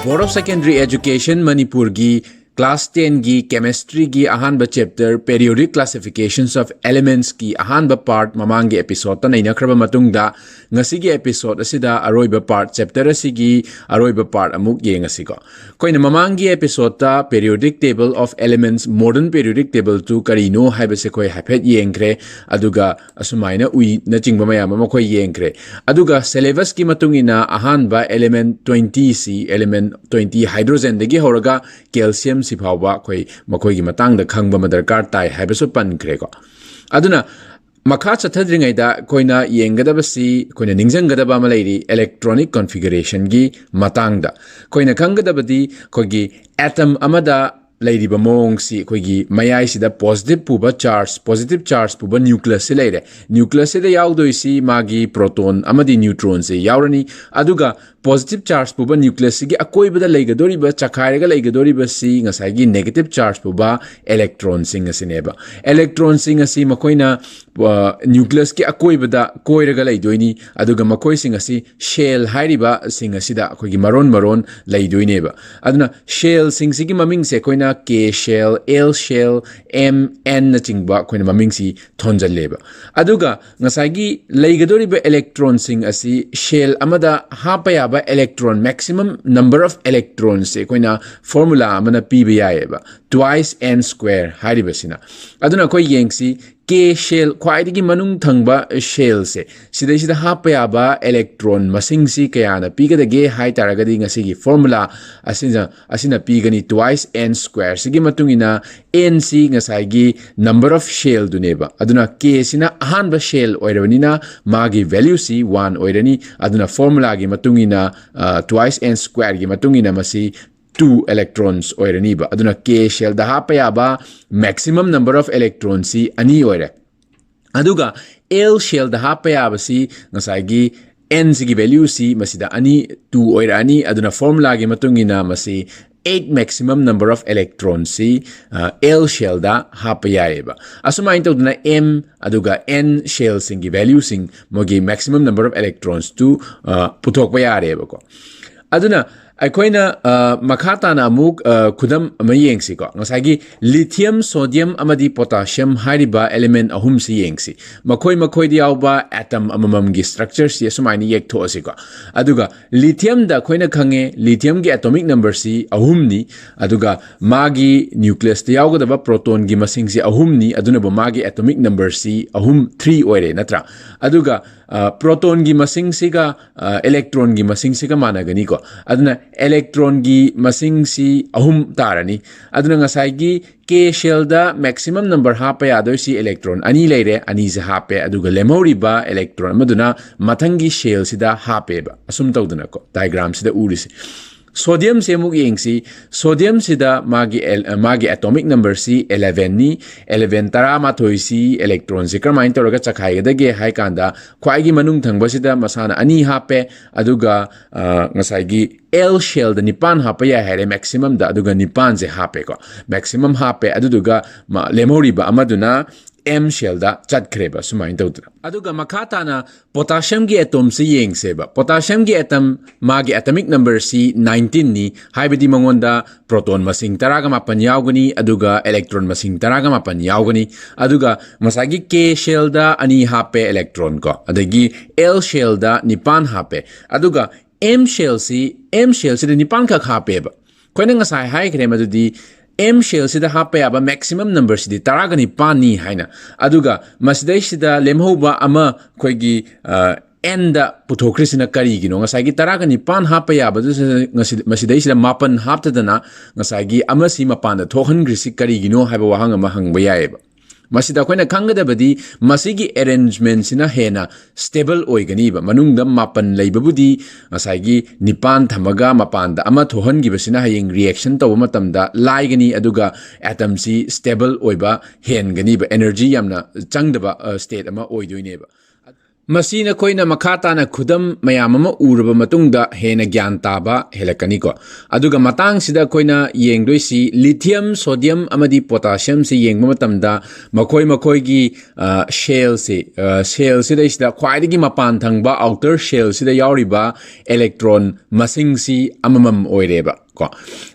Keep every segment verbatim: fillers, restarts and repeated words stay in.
Board of Secondary Education ꯃꯅꯤꯄꯨꯔꯒꯤ class ten ꯒꯤ chemistry ꯒꯤ ꯑꯍꯥꯟꯕ chapter periodic classifications of elements ꯀꯤ ꯑꯍꯥꯟꯕ part ꯃꯃꯥꯡꯒꯤ episode ꯇ ꯅꯩꯅꯈ꯭ꯔꯕ ꯃꯇꯨꯡꯗ, ꯉꯁꯤꯒꯤ episode ꯑꯁꯤꯗ ꯑꯔꯣꯏꯕ part, chapter ꯑꯁꯤꯒꯤ ꯑꯔꯣꯏꯕ part ꯑꯃꯨꯛ ꯌꯦꯡꯉꯁꯤꯀꯣ꯫ ꯑꯩꯈꯣꯏꯅ ꯃꯃꯥꯡꯒꯤ episode ꯇ periodic table of elements, modern periodic table two ꯀꯔꯤꯅꯣ ꯍꯥꯏꯕꯁꯦ ꯑꯩꯈꯣꯏ ꯍꯥꯏꯐꯦꯠ ꯌꯦꯡꯈ꯭ꯔꯦ꯫ ꯑꯗꯨꯒ ꯑꯁꯨꯃꯥꯏꯅ ꯎꯏꯅꯆꯤꯡꯕ ꯃꯌꯥꯝ ꯑꯃ ꯑꯩꯈꯣꯏ ꯌꯦꯡꯈ꯭ꯔꯦ꯫ ꯑꯗꯨꯒ syllabus ꯀꯤ ꯃꯇꯨꯡ ꯏꯟꯅ ꯑꯍꯥꯟꯕ element twenty ꯁꯤ, element twenty hydrogen ꯗꯒꯤ ꯍꯧꯔꯒ calcium ꯁꯤ ꯐꯥꯎꯕ ꯑꯩꯈꯣꯏ ꯃꯈꯣꯏꯒꯤ ꯃꯇꯥꯡꯗ ꯈꯪꯕ ꯑꯃ ꯗꯔꯀꯥꯔ ꯇꯥꯏ ꯍꯥꯏꯕꯁꯨ ꯄꯟꯈ꯭ꯔꯦꯀꯣ꯫ ꯑꯗꯨꯅ ꯃꯈꯥ ꯆꯠꯊꯗ꯭ꯔꯤꯉꯩꯗ ꯑꯩꯈꯣꯏꯅ ꯌꯦꯡꯒꯗꯕꯁꯤ, ꯑꯩꯈꯣꯏꯅ ꯅꯤꯡꯁꯤꯡꯒꯗꯕ ꯑꯃ ꯂꯩꯔꯤ, electronic configuration ꯒꯤ ꯃꯇꯥꯡꯗ꯫ ꯑꯩꯈꯣꯏꯅ ꯈꯪꯒꯗꯕꯗꯤ ꯑꯩꯈꯣꯏꯒꯤ atom ꯑꯃꯗ ꯂꯩꯔꯤꯕ ꯃꯑꯣꯡꯁꯤ, ꯑꯩꯈꯣꯏꯒꯤ ꯃꯌꯥꯏꯁꯤꯗ positive ꯄꯨꯕ charge, positive charge ꯄꯨꯕ nucleus ꯁꯤ ꯂꯩꯔꯦ꯫ Nucleus ꯁꯤꯗ ꯌꯥꯎꯗꯣꯏꯁꯤ ꯃꯥꯒꯤ proton ꯑꯃꯗꯤ neutron ꯁꯦ ꯌꯥꯎꯔꯅꯤ꯫ ꯑꯗꯨꯒ positive charge ꯄꯨꯕ nucleus ꯁꯤꯒꯤ ꯑꯀꯣꯏꯕꯗ ꯂꯩꯒꯗꯧꯔꯤꯕ, ꯆꯈꯥꯏꯔꯒ ꯂꯩꯒꯗꯧꯔꯤꯕꯁꯤ ꯉꯁꯥꯏꯒꯤ negative charge ꯄꯨꯕ electron ꯁꯤꯡ ꯑꯁꯤꯅꯦꯕ꯫ Electron ꯁꯤꯡ ꯑꯁꯤ ꯃꯈꯣꯏꯅ, ꯑ, nucleus ꯀꯤ ꯑꯀꯣꯏꯕꯗ ꯀꯣꯏꯔꯒ ꯂꯩꯗꯣꯏꯅꯤ꯫ ꯑꯗꯨꯒ ꯃꯈꯣꯏꯁꯤꯡ ꯑꯁꯤ shell ꯍꯥꯏꯔꯤꯕꯁꯤꯡ ꯑꯁꯤꯗ ꯑꯩꯈꯣꯏꯒꯤ ꯃꯔꯣꯟ ꯃꯔꯣꯟ ꯂꯩꯗꯣꯏꯅꯦꯕ꯫ ꯑꯗꯨꯅ shell ꯁꯤꯡꯁꯤꯒꯤ ꯃꯃꯤꯡꯁꯦ ꯑꯩꯈꯣꯏꯅ K shell, L shell, M, N ꯅꯆꯤꯡꯕ ꯑꯩꯈꯣꯏꯅ ꯃꯃꯤꯡꯁꯤ ꯊꯣꯟꯖꯜꯂꯦꯕ꯫ ꯑꯗꯨꯒ ꯉꯁꯥꯏꯒꯤ ꯂꯩꯒꯗꯧꯔꯤꯕ electron ꯁꯤꯡ ꯑꯁꯤ shell ꯑꯃꯗ ꯍꯥꯞꯄ ꯌꯥꯕ electron, maximum number of electrons ꯁꯦ ꯑꯩꯈꯣꯏꯅ formula ꯑꯃꯅ ꯄꯤꯕ ꯌꯥꯏꯑꯕ, twice n square ꯍꯥꯏꯔꯤꯕꯁꯤꯅ꯫ ꯑꯗꯨꯅ ꯑꯩꯈꯣꯏ ꯌꯦꯡꯁꯤ, K shell, ꯈ꯭ꯋꯥꯏꯗꯒꯤ ꯃꯅꯨꯡ ꯊꯪꯕ shell ꯁꯦ, ꯁꯤꯗꯩꯁꯤꯗ ꯍꯥꯞꯄ ꯌꯥꯕ electron ꯃꯁꯤꯡꯁꯤ ꯀꯌꯥꯅ ꯄꯤꯒꯗꯒꯦ ꯍꯥꯏ ꯇꯥꯔꯒꯗꯤ, ꯉꯁꯤꯒꯤ formula ꯑꯁꯤꯅ, ꯑꯁꯤꯅ ꯄꯤꯒꯅꯤ, twice n square ꯁꯤꯒꯤ ꯃꯇꯨꯡ ꯏꯟꯅ n ꯁꯤ ꯉꯁꯥꯏꯒꯤ number of shell ꯗꯨꯅꯦꯕ꯫ ꯑꯗꯨꯅ K ꯁꯤꯅ ꯑꯍꯥꯟꯕ shell ꯑꯣꯏꯔꯕꯅꯤꯅ ꯃꯥꯒꯤ value ꯁꯤ one ꯑꯣꯏꯔꯅꯤ꯫ ꯑꯗꯨꯅ formula ꯒꯤ ꯃꯇꯨꯡ ꯏꯟꯅ, ꯑ, twice n square ꯒꯤ ꯃꯇꯨꯡ ꯏꯟꯅ ꯃꯁꯤ two electrons ꯑꯣꯏꯔꯅꯤꯕ꯫ ꯑꯗꯨꯅ K shell ꯗ ꯍꯥꯞꯄ ꯌꯥꯕ maximum number of electron ꯁꯤ ꯑꯅꯤ ꯑꯣꯏꯔꯦ꯫ ꯑꯗꯨꯒ L shell ꯗ ꯍꯥꯞꯄ ꯌꯥꯕꯁꯤ ꯉꯁꯥꯏꯒꯤ n ꯁꯤꯒꯤ value ꯁꯤ ꯃꯁꯤꯗ ꯑꯅꯤ, two ꯑꯣꯏꯔꯛꯑꯅꯤ꯫ ꯑꯗꯨꯅ formula ꯒꯤ ꯃꯇꯨꯡ ꯏꯟꯅ ꯃꯁꯤ eight maximum number of electrons ꯁꯤ L shell ꯗ ꯍꯥꯞꯄ ꯌꯥꯏꯑꯕ꯫ ꯑꯁꯨꯃꯥꯏꯅ ꯇꯧꯗꯅ M ꯑꯗꯨꯒ N shell ꯁꯤꯡꯒꯤ value ꯁꯤꯡ, ꯃꯣꯏꯒꯤ maximum number of electrons two ꯄꯨꯊꯣꯛꯄ ꯌꯥꯔꯦꯕꯀꯣ꯫ ꯑꯗꯨꯅ ꯑꯩꯈꯣꯏꯅ ꯃꯈꯥ ꯇꯥꯅ ꯑꯃꯨꯛ ꯈꯨꯗꯝ ꯑꯃ ꯌꯦꯡꯁꯤꯀꯣ꯫ ꯉꯁꯥꯏꯒꯤ lithium, sodium ꯑꯃꯗꯤ potassium ꯍꯥꯏꯔꯤꯕ element ꯑꯍꯨꯝꯁꯤ ꯌꯦꯡꯁꯤ꯫ ꯃꯈꯣꯏ ꯃꯈꯣꯏꯗ ꯌꯥꯎꯕ atom ꯑꯃꯃꯝꯒꯤ structure ꯁꯤ ꯑꯁꯨꯃꯥꯏꯅ ꯌꯦꯛꯊꯣꯛꯑꯁꯤꯀꯣ꯫ ꯑꯗꯨꯒ lithium ꯗ ꯑꯩꯈꯣꯏꯅ ꯈꯪꯉꯦ, lithium ꯒꯤ atomic number ꯁꯤ ꯑꯍꯨꯝꯅꯤ꯫ ꯑꯗꯨꯒ ꯃꯥꯒꯤ nucleus ꯇ ꯌꯥꯎꯒꯗꯕ proton ꯒꯤ ꯃꯁꯤꯡꯁꯤ ꯑꯍꯨꯝꯅꯤ꯫ ꯑꯗꯨꯅꯕꯨ ꯃꯥꯒꯤ atomic number ꯁꯤ ꯑꯍꯨꯝ, three ꯑꯣꯏꯔꯦ, ꯅꯠꯇ꯭ꯔꯥ? ꯑꯗꯨꯒ proton ꯒꯤ ꯃꯁꯤꯡꯁꯤꯒ electron ꯒꯤ ꯃꯁꯤꯡꯁꯤꯒ ꯃꯥꯟꯅꯒꯅꯤꯀꯣ꯫ ꯑꯗꯨꯅ electron ꯒꯤ ꯃꯁꯤꯡꯁꯤ ꯑꯍꯨꯝ ꯇꯥꯔꯅꯤ꯫ ꯑꯗꯨꯅ ꯉꯁꯥꯏꯒꯤ K shell ꯗ maximum number ꯍꯥꯞꯄ ꯌꯥꯗꯣꯏꯁꯤ electron ꯑꯅꯤ ꯂꯩꯔꯦ, ꯑꯅꯤꯁꯦ ꯍꯥꯞꯄꯦ꯫ ꯑꯗꯨꯒ ꯂꯦꯝꯍꯧꯔꯤꯕ electron ꯑꯃꯗꯨꯅ ꯃꯊꯪꯒꯤ shell ꯁꯤꯗ ꯍꯥꯞꯄꯦꯕ꯫ ꯑꯁꯨꯝ ꯇꯧꯗꯅꯀꯣ, diagram ꯁꯤꯗ ꯎꯔꯤꯁꯦ꯫ Sodium ꯁꯦ ꯑꯃꯨꯛ ꯌꯦꯡꯁꯤ꯫ Sodium ꯁꯤꯗ ꯃꯥꯒꯤ, ꯃꯥꯒꯤ atomic number ꯁꯤ eleven ꯅꯤ꯫ Eleven, ꯇꯔꯥꯃꯥꯊꯣꯏꯁꯤ electron ꯁꯤ ꯀꯔꯝꯍꯥꯏꯅ ꯇꯧꯔꯒ ꯆꯈꯥꯏꯒꯗꯒꯦ ꯍꯥꯏ ꯀꯥꯟꯗ, ꯈ꯭ꯋꯥꯏꯒꯤ ꯃꯅꯨꯡ ꯊꯪꯕꯁꯤꯗ ꯃꯁꯥꯅ ꯑꯅꯤ ꯍꯥꯞꯄꯦ꯫ ꯑꯗꯨꯒ ꯉꯁꯥꯏꯒꯤ L shell ꯗ ꯅꯤꯄꯥꯟ ꯍꯥꯞꯄ ꯌꯥꯏ ꯍꯥꯏꯔꯦ, maximum ꯗ꯫ ꯑꯗꯨꯒ ꯅꯤꯄꯥꯟꯁꯦ ꯍꯥꯞꯄꯦꯀꯣ, maximum ꯍꯥꯞꯄꯦ꯫ ꯑꯗꯨꯗꯨꯒ ꯂꯦꯝꯍꯧꯔꯤꯕ ꯑꯃꯗꯨꯅ M shell ꯗ ꯆꯠꯈ꯭ꯔꯦꯕ, ꯁꯨꯃꯥꯏꯅ ꯇꯧꯗꯅ꯫ ꯑꯗꯨꯒ ꯃꯈꯥ ꯇꯥꯅ potassium ꯒꯤ atom ꯁꯤ ꯌꯦꯡꯁꯦꯕ꯫ Potassium ꯒꯤ atom, ꯃꯥꯒꯤ atomic number ꯁꯤ nineteen ꯅꯤ, ꯍꯥꯏꯕꯗꯤ ꯃꯉꯣꯟꯗ proton ꯃꯁꯤꯡ ꯇꯔꯥꯒ ꯃꯥꯄꯟ ꯌꯥꯎꯒꯅꯤ, ꯑꯗꯨꯒ electron ꯃꯁꯤꯡ ꯇꯔꯥꯒ ꯃꯥꯄꯟ ꯌꯥꯎꯒꯅꯤ꯫ ꯑꯗꯨꯒ ꯉꯁꯥꯏꯒꯤ K shell ꯗ ꯑꯅꯤ ꯍꯥꯞꯄꯦ electron ꯀꯣ, ꯑꯗꯒꯤ L shell ꯗ ꯅꯤꯄꯥꯟ ꯍꯥꯞꯄꯦ꯫ ꯑꯗꯨꯒ M shell ꯁꯤ, M shell ꯁꯤꯗ ꯅꯤꯄꯥꯟ ꯈꯛ ꯍꯥꯞꯄꯦꯕ꯫ ꯑꯩꯈꯣꯏꯅ ꯉꯁꯥꯏ ꯍꯥꯏꯈ꯭ꯔꯦ ꯃꯗꯨꯗꯤ M shell ꯁꯤꯗ ꯍꯥꯞꯄ ꯌꯥꯕ maximum number ꯁꯤꯗꯤ ꯇꯔꯥꯒ ꯅꯤꯄꯥꯟꯅꯤ ꯍꯥꯏꯅ꯫ ꯑꯗꯨꯒ ꯃꯁꯤꯗꯩꯁꯤꯗ ꯂꯦꯝꯍꯧꯕ ꯑꯃ ꯑꯩꯈꯣꯏꯒꯤ N ꯗ ꯄꯨꯊꯣꯛꯈ꯭ꯔꯤꯁꯤꯅ ꯀꯔꯤꯒꯤꯅꯣ? ꯉꯁꯥꯏꯒꯤ ꯇꯔꯥꯒ ꯅꯤꯄꯥꯟ ꯍꯥꯞꯄ ꯌꯥꯕꯗꯨ ꯉꯁꯤ-, ꯃꯁꯤꯗꯩꯁꯤꯗ ꯃꯥꯄꯟ ꯍꯥꯞꯇꯗꯅ ꯉꯁꯥꯏꯒꯤ ꯑꯃꯁꯤ ꯃꯄꯥꯟꯗ ꯊꯣꯛꯍꯟꯈ꯭ꯔꯤꯁꯤ ꯀꯔꯤꯒꯤꯅꯣ ꯍꯥꯏꯕ ꯋꯥꯍꯪ ꯑꯃ ꯍꯪꯕ ꯌꯥꯏꯑꯕ꯫ ꯃꯁꯤꯗ ꯑꯩꯈꯣꯏꯅ ꯈꯪꯒꯗꯕꯗꯤ ꯃꯁꯤꯒꯤ arrangement ꯁꯤꯅ ꯍꯦꯟꯅ stable ꯑꯣꯏꯒꯅꯤꯕ꯫ ꯃꯅꯨꯡꯗ ꯃꯥꯄꯟ ꯂꯩꯕꯕꯨꯗꯤ ꯉꯁꯥꯏꯒꯤ ꯅꯤꯄꯥꯟ ꯊꯝꯃꯒ ꯃꯄꯥꯟꯗ ꯑꯃ ꯊꯣꯛꯍꯟꯈꯤꯕꯁꯤꯅ ꯍꯌꯦꯡ reaction ꯇꯧꯕ ꯃꯇꯝꯗ ꯂꯥꯏꯒꯅꯤ, ꯑꯗꯨꯒ atom ꯁꯤ stable ꯑꯣꯏꯕ ꯍꯦꯟꯒꯅꯤꯕ, energy ꯌꯥꯝꯅ ꯆꯪꯗꯕ state ꯑꯃ ꯑꯣꯏꯗꯣꯏꯅꯦꯕ꯫ ꯃꯁꯤ ꯅꯈꯣꯏꯅ ꯃꯈꯥ ꯇꯥꯅ ꯈꯨꯗꯝ ꯃꯌꯥꯝ ꯑꯃ ꯎꯔꯕ ꯃꯇꯨꯡꯗ ꯍꯦꯟꯅ ꯒ꯭ꯌꯥꯟ ꯇꯥꯕ ꯍꯦꯜꯂꯛꯀꯅꯤꯀꯣ꯫ ꯑꯗꯨꯒ ꯃꯇꯥꯡꯁꯤꯗ ꯑꯩꯈꯣꯏꯅ ꯌꯦꯡꯗꯣꯏꯁꯤ lithium, sodium ꯑꯃꯗꯤ potassiumꯁꯤ ꯌꯦꯡꯕ ꯃꯇꯝꯗ ꯃꯈꯣꯏ ꯃꯈꯣꯏꯒꯤ, ꯑ, shellꯁꯤ, ꯑ, shellꯁꯤꯗꯩꯁꯤꯗ ꯈ꯭ꯋꯥꯏꯗꯒꯤ ꯃꯄꯥꯟ ꯊꯪꯕ outer shellꯁꯤꯗ ꯌꯥꯎꯔꯤꯕ electron ꯃꯁꯤꯡꯁꯤ ꯑꯃꯃꯝ ꯑꯣꯏꯔꯦꯕ꯫ ꯀꯣ꯫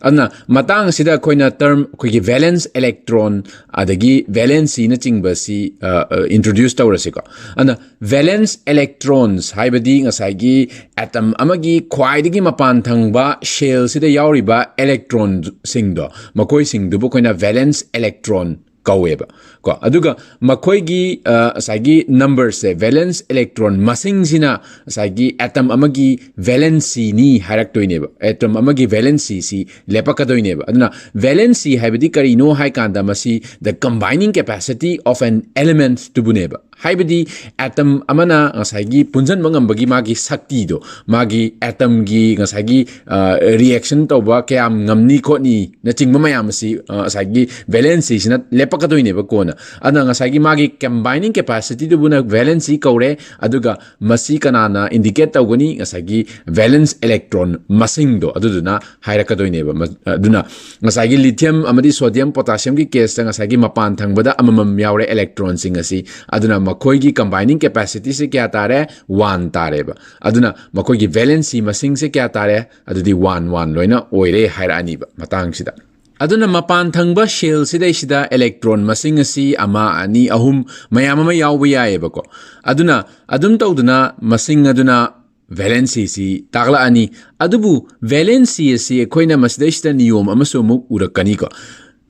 ꯑꯗꯨꯅ ꯃꯇꯥꯡ ꯑꯁꯤꯗ ꯑꯩꯈꯣꯏꯅ term ꯑꯩꯈꯣꯏꯒꯤ valence electron ꯑꯗꯒꯤ valencyꯅꯆꯤꯡꯕꯁꯤ, ꯑ, ꯑ, introduce ꯇꯧꯔꯁꯤꯀꯣ꯫ ꯑꯗꯨꯅ valence electrons ꯍꯥꯏꯕꯗꯤ ꯉꯁꯥꯏꯒꯤ atom ꯑꯃꯒꯤ ꯈ꯭ꯋꯥꯏꯗꯒꯤ ꯃꯄꯥꯟ ꯊꯪꯕ shellꯁꯤꯗ ꯌꯥꯎꯔꯤꯕ electronꯁꯤꯡꯗꯣ, ꯃꯈꯣꯏꯁꯤꯡꯗꯨꯕꯨ ꯑꯩꯈꯣꯏꯅ valence electron ꯀꯧꯋꯦꯕ꯫ ꯀꯣ, ꯑꯗꯨꯒ ꯃꯈꯣꯏꯒꯤ, ꯑ, ꯉꯁꯥꯏꯒꯤ numberꯁꯦ, valence electron ꯃꯁꯤꯡꯁꯤꯅ ꯉꯁꯥꯏꯒꯤ atom ꯑꯃꯒꯤ valencyꯅꯤ ꯍꯥꯏꯔꯛꯇꯣꯏꯅꯦꯕ꯫ Atom ꯑꯃꯒꯤ valencyꯁꯤ ꯂꯦꯞꯄꯛꯀꯗꯣꯏꯅꯦꯕ꯫ ꯑꯗꯨꯅ valency ꯍꯥꯏꯕꯗꯤ ꯀꯔꯤꯅꯣ ꯍꯥꯏ ꯀꯥꯟꯗ ꯃꯁꯤ the combining capacity of an elementꯇꯨꯕꯨꯅꯦꯕ꯫ ꯍꯥꯏꯕꯗꯤ atom ꯑꯃꯅ ꯉꯁꯥꯏꯒꯤ ꯄꯨꯟꯁꯤꯟꯕ ꯉꯝꯕꯒꯤ ꯃꯥꯒꯤ ꯁꯛꯇꯤꯗꯣ, ꯃꯥꯒꯤ atomꯒꯤ ꯉꯁꯥꯏꯒꯤ, ꯑ, reaction ꯇꯧꯕ ꯀꯌꯥꯝ ꯉꯝꯅꯤ ꯈꯣꯠꯅꯤꯅꯆꯤꯡꯕ ꯃꯌꯥꯝ ꯑꯁꯤ, ꯑ, ꯉꯁꯥꯏꯒꯤ valencyꯁꯤꯅ ꯂꯦꯞꯄꯛꯀꯗꯣꯏꯅꯦꯕ ꯀꯣꯟꯅ꯫ ꯑꯗꯨꯅ ꯉꯁꯥꯏꯒꯤ ꯃꯥꯒꯤ combining capacityꯗꯨꯕꯨꯅ valency ꯀꯧꯔꯦ, ꯑꯗꯨꯒ ꯃꯁꯤ ꯀꯅꯥꯅ indicate ꯇꯧꯒꯅꯤ? ꯉꯁꯥꯏꯒꯤ valence electron ꯃꯁꯤꯡꯗꯣ ꯑꯗꯨꯗꯨꯅ ꯍꯥꯏꯔꯛꯀꯗꯣꯏꯅꯦꯕ꯫ ꯃ-, ꯑꯗꯨꯅ ꯉꯁꯥꯏꯒꯤ lithium ꯑꯃꯗꯤ sodium, potassiumꯒꯤ caseꯇ ꯉꯁꯥꯏꯒꯤ ꯃꯄꯥꯟ ꯊꯪꯕꯗ ꯑꯃꯃꯝ ꯌꯥꯎꯔꯦ electronꯁꯤꯡ ꯑꯁꯤ꯫ ꯑꯗꯨꯅ ꯃꯈꯣꯏꯒꯤ combining capacityꯁꯦ ꯀꯌꯥ ꯇꯥꯔꯦ? One ꯇꯥꯔꯦꯕ꯫ ꯑꯗꯨꯅ ꯃꯈꯣꯏꯒꯤ valency ꯃꯁꯤꯡꯁꯦ ꯀꯌꯥ ꯇꯥꯔꯦ? ꯑꯗꯨꯗꯤ one one ꯂꯣꯏꯅ ꯑꯣꯏꯔꯦ ꯍꯥꯏꯔꯛꯑꯅꯤꯕ ꯃꯇꯥꯡꯁꯤꯗ꯫ ꯑꯗꯨꯅ ꯃꯄꯥꯟ ꯊꯪꯕ shellꯁꯤꯗꯩꯁꯤꯗ electron ꯃꯁꯤꯡ ꯑꯁꯤ ꯑꯃ, ꯑꯅꯤ, ꯑꯍꯨꯝ ꯃꯌꯥꯝ ꯑꯃ ꯌꯥꯎꯕ ꯌꯥꯏꯑꯕꯀꯣ꯫ ꯑꯗꯨꯅ ꯑꯗꯨꯝ ꯇꯧꯗꯅ ꯃꯁꯤꯡ ꯑꯗꯨꯅ valencyꯁꯤ ꯇꯥꯛꯂꯛꯑꯅꯤ꯫ ꯑꯗꯨꯕꯨ valency ꯑꯁꯤ ꯑꯩꯈꯣꯏꯅ ꯃꯁꯤꯗꯩꯁꯤꯗ ꯅꯤꯌꯣꯝ ꯑꯃꯁꯨ ꯑꯃꯨꯛ ꯎꯔꯛꯀꯅꯤꯀꯣ꯫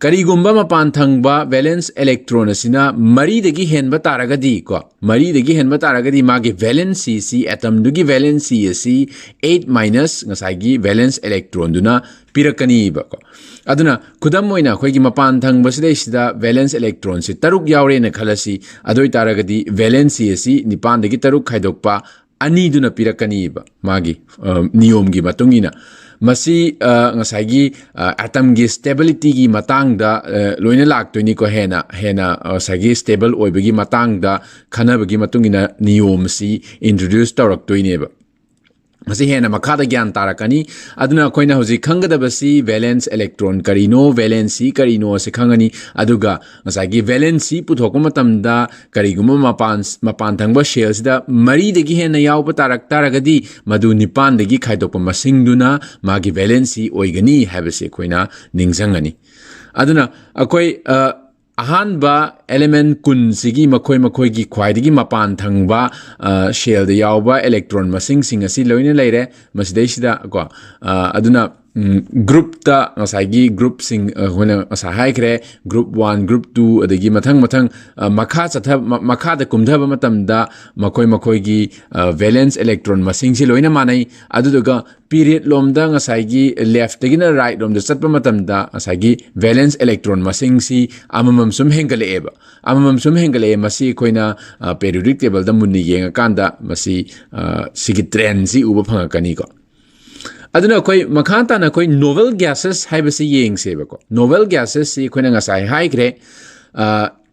ꯀꯔꯤꯒꯨꯝꯕ ꯃꯄꯥꯟ ꯊꯪꯕ valence electron ꯑꯁꯤꯅ ꯃꯔꯤꯗꯒꯤ ꯍꯦꯟꯕ ꯇꯥꯔꯒꯗꯤ ꯀꯣ, ꯃꯔꯤꯗꯒꯤ ꯍꯦꯟꯕ ꯇꯥꯔꯒꯗꯤ ꯃꯥꯒꯤ valencyꯁꯤ, atomꯗꯨꯒꯤ valency ꯑꯁꯤ eight minus ꯉꯁꯥꯏꯒꯤ valence electronꯗꯨꯅ ꯄꯤꯔꯛꯀꯅꯤꯕꯀꯣ꯫ ꯑꯗꯨꯅ ꯈꯨꯗꯝ ꯑꯣꯏꯅ ꯑꯩꯈꯣꯏꯒꯤ ꯃꯄꯥꯟ ꯊꯪꯕꯁꯤꯗꯩꯁꯤꯗ valence electronꯁꯤ ꯇꯔꯨꯛ ꯌꯥꯎꯔꯦꯅ ꯈꯜꯂꯁꯤ꯫ ꯑꯗꯨ ꯑꯣꯏꯇꯥꯔꯒꯗꯤ valency ꯑꯁꯤ ꯅꯤꯄꯥꯟꯗꯒꯤ ꯇꯔꯨꯛ ꯈꯥꯏꯗꯣꯛꯄ ꯑꯅꯤꯗꯨꯅ ꯄꯤꯔꯛꯀꯅꯤꯕ ꯃꯥꯒꯤ, ꯑ, ꯅꯤꯌꯣꯝꯒꯤ ꯃꯇꯨꯡ ꯏꯟꯅ꯫ ꯃꯁꯤ ꯑ, ꯉꯁꯥꯏꯒꯤ ꯑꯦꯇꯝꯒꯤ ꯁ꯭ꯇꯦꯕꯤꯂꯤꯇꯤꯒꯤ ꯃꯇꯥꯡꯗ ꯑ, ꯂꯣꯏꯅ ꯂꯥꯛꯇꯣꯏꯅꯤꯀꯣ꯫ ꯍꯦꯟꯅ ꯍꯦꯟꯅ ꯑ, ꯉꯁꯥꯏꯒꯤ ꯁ꯭ꯇꯦꯕꯜ ꯑꯣꯏꯕꯒꯤ ꯃꯇꯥꯡꯗ ꯈꯟꯅꯕꯒꯤ ꯃꯇꯨꯡ ꯏꯟꯅ ꯅꯤꯌꯣꯝꯁꯤ ꯏꯟꯇ꯭ꯔꯣꯗ꯭ꯌꯨꯁ ꯇꯧꯔꯛꯇꯣꯏꯅꯦꯕ꯫ ꯃꯁꯤ ꯍꯦꯟꯅ ꯃꯈꯥꯗ ꯒ꯭ꯌꯥꯟ ꯇꯥꯔꯛꯀꯅꯤ꯫ ꯑꯗꯨꯅ ꯑꯩꯈꯣꯏꯅ ꯍꯧꯖꯤꯛ ꯈꯪꯒꯗꯕꯁꯤ ꯚꯦꯂꯦꯟꯁ ꯏꯂꯦꯛꯇ꯭ꯔꯣꯟ ꯀꯔꯤꯅꯣ, ꯚꯦꯂꯦꯟꯁꯤ ꯀꯔꯤꯅꯣ ꯑꯁꯤ ꯈꯪꯉꯅꯤ꯫ ꯑꯗꯨꯒ ꯉꯁꯥꯏꯒꯤ ꯚꯦꯂꯦꯟꯁꯤ ꯄꯨꯊꯣꯛꯄ ꯃꯇꯝꯗ ꯀꯔꯤꯒꯨꯝꯕ ꯃꯄꯥꯟ ꯃꯄꯥꯟ ꯊꯪꯕ ꯁꯦꯜꯁꯤꯗ ꯃꯔꯤꯗꯒꯤ ꯍꯦꯟꯅ ꯌꯥꯎꯕ ꯇꯥꯔꯛ ꯇꯥꯔꯒꯗꯤ, ꯃꯗꯨ ꯅꯤꯄꯥꯟꯗꯒꯤ ꯈꯥꯏꯗꯣꯛꯄ ꯃꯁꯤꯡꯗꯨꯅ ꯃꯥꯒꯤ ꯚꯦꯂꯦꯟꯁꯤ ꯑꯣꯏꯒꯅꯤ ꯍꯥꯏꯕꯁꯤ ꯑꯩꯈꯣꯏꯅ ꯅꯤꯡꯁꯤꯡꯒꯅꯤ꯫ ꯑꯗꯨꯅ ꯑꯩꯈꯣꯏ ꯑ, ꯑꯍꯥꯟꯕ ꯑꯦꯂꯤꯃꯦꯟ ꯀꯨꯟꯁꯤꯒꯤ ꯃꯈꯣꯏ ꯃꯈꯣꯏꯒꯤ ꯈ꯭ꯋꯥꯏꯗꯒꯤ ꯃꯄꯥꯟ ꯊꯪꯕ ꯑ, ꯁꯦꯜꯗ ꯌꯥꯎꯕ ꯏꯂꯦꯛꯇ꯭ꯔꯣꯟ ꯃꯁꯤꯡꯁꯤꯡ ꯑꯁꯤ ꯂꯣꯏꯅ ꯂꯩꯔꯦ꯫ ꯃꯁꯤꯗꯩꯁꯤꯗ ꯀꯣ ꯑ, ꯑꯗꯨꯅ ꯎꯝ, ꯒ꯭ꯔꯨꯞꯇ ꯉꯁꯥꯏꯒꯤ ꯒ꯭ꯔꯨꯞꯁꯤꯡ ꯑ, ꯑꯩꯈꯣꯏꯅ ꯉꯁꯥꯏ ꯍꯥꯏꯈ꯭ꯔꯦ, ꯒ꯭ꯔꯨꯞ ꯋꯥꯟ, ꯒ꯭ꯔꯨꯞ ꯇꯨ, ꯑꯗꯒꯤ ꯃꯊꯪ ꯃꯊꯪ ꯑ, ꯃꯈꯥ ꯆꯠꯊ ꯃ- ꯃꯈꯥꯗ ꯀꯨꯝꯊꯕ ꯃꯇꯝꯗ ꯃꯈꯣꯏ ꯃꯈꯣꯏꯒꯤ ꯚꯦꯂꯦꯟꯁ ꯏꯂꯦꯛꯇ꯭ꯔꯣꯟ ꯃꯁꯤꯡꯁꯤ ꯂꯣꯏꯅ ꯃꯥꯟꯅꯩ꯫ ꯑꯗꯨꯗꯨꯒ ꯄꯤꯔꯤꯌꯠ ꯂꯣꯝꯗ ꯉꯁꯥꯏꯒꯤ ꯂꯦꯐꯇꯒꯤꯅ ꯔꯥꯏꯠ ꯂꯣꯝꯗ ꯆꯠꯄ ꯃꯇꯝꯗ ꯉꯁꯥꯏꯒꯤ ꯚꯦꯂꯦꯟꯁ ꯏꯂꯦꯛꯇ꯭ꯔꯣꯟ ꯃꯁꯤꯡꯁꯤ ꯑꯃꯃꯝ ꯁꯨꯝ ꯍꯦꯟꯒꯠꯂꯛꯑꯦꯕ꯫ ꯑꯃꯃꯝ ꯁꯨꯝ ꯍꯦꯟꯒꯠꯂꯛꯑꯦ꯫ ꯃꯁꯤ ꯑꯩꯈꯣꯏꯅ ꯄꯦꯔꯤꯌꯣꯗꯤꯛ ꯇꯦꯕꯜꯗ ꯃꯨꯟꯅ ꯌꯦꯡꯉꯀꯥꯟꯗ ꯃꯁꯤ ꯑ, ꯁꯤꯒꯤ ꯇ꯭ꯔꯦꯟꯁꯤ ꯎꯕ ꯐꯪꯉꯛꯀꯅꯤꯀꯣ꯫ ꯑꯗꯨꯅ ꯑꯩꯈꯣꯏ ꯃꯈꯥ ꯇꯥꯅ ꯑꯩꯈꯣꯏ ꯅꯣꯕꯦꯜ ꯒ꯭ꯌꯥꯁꯦꯁ ꯍꯥꯏꯕꯁꯤ ꯌꯦꯡꯁꯦꯕꯀꯣ꯫ ꯅꯣꯕꯦꯜ ꯒ꯭ꯌꯥꯁꯦꯁꯁꯤ ꯑꯩꯈꯣꯏꯅ ꯉꯁꯥꯏ ꯍꯥꯏꯈ꯭ꯔꯦ,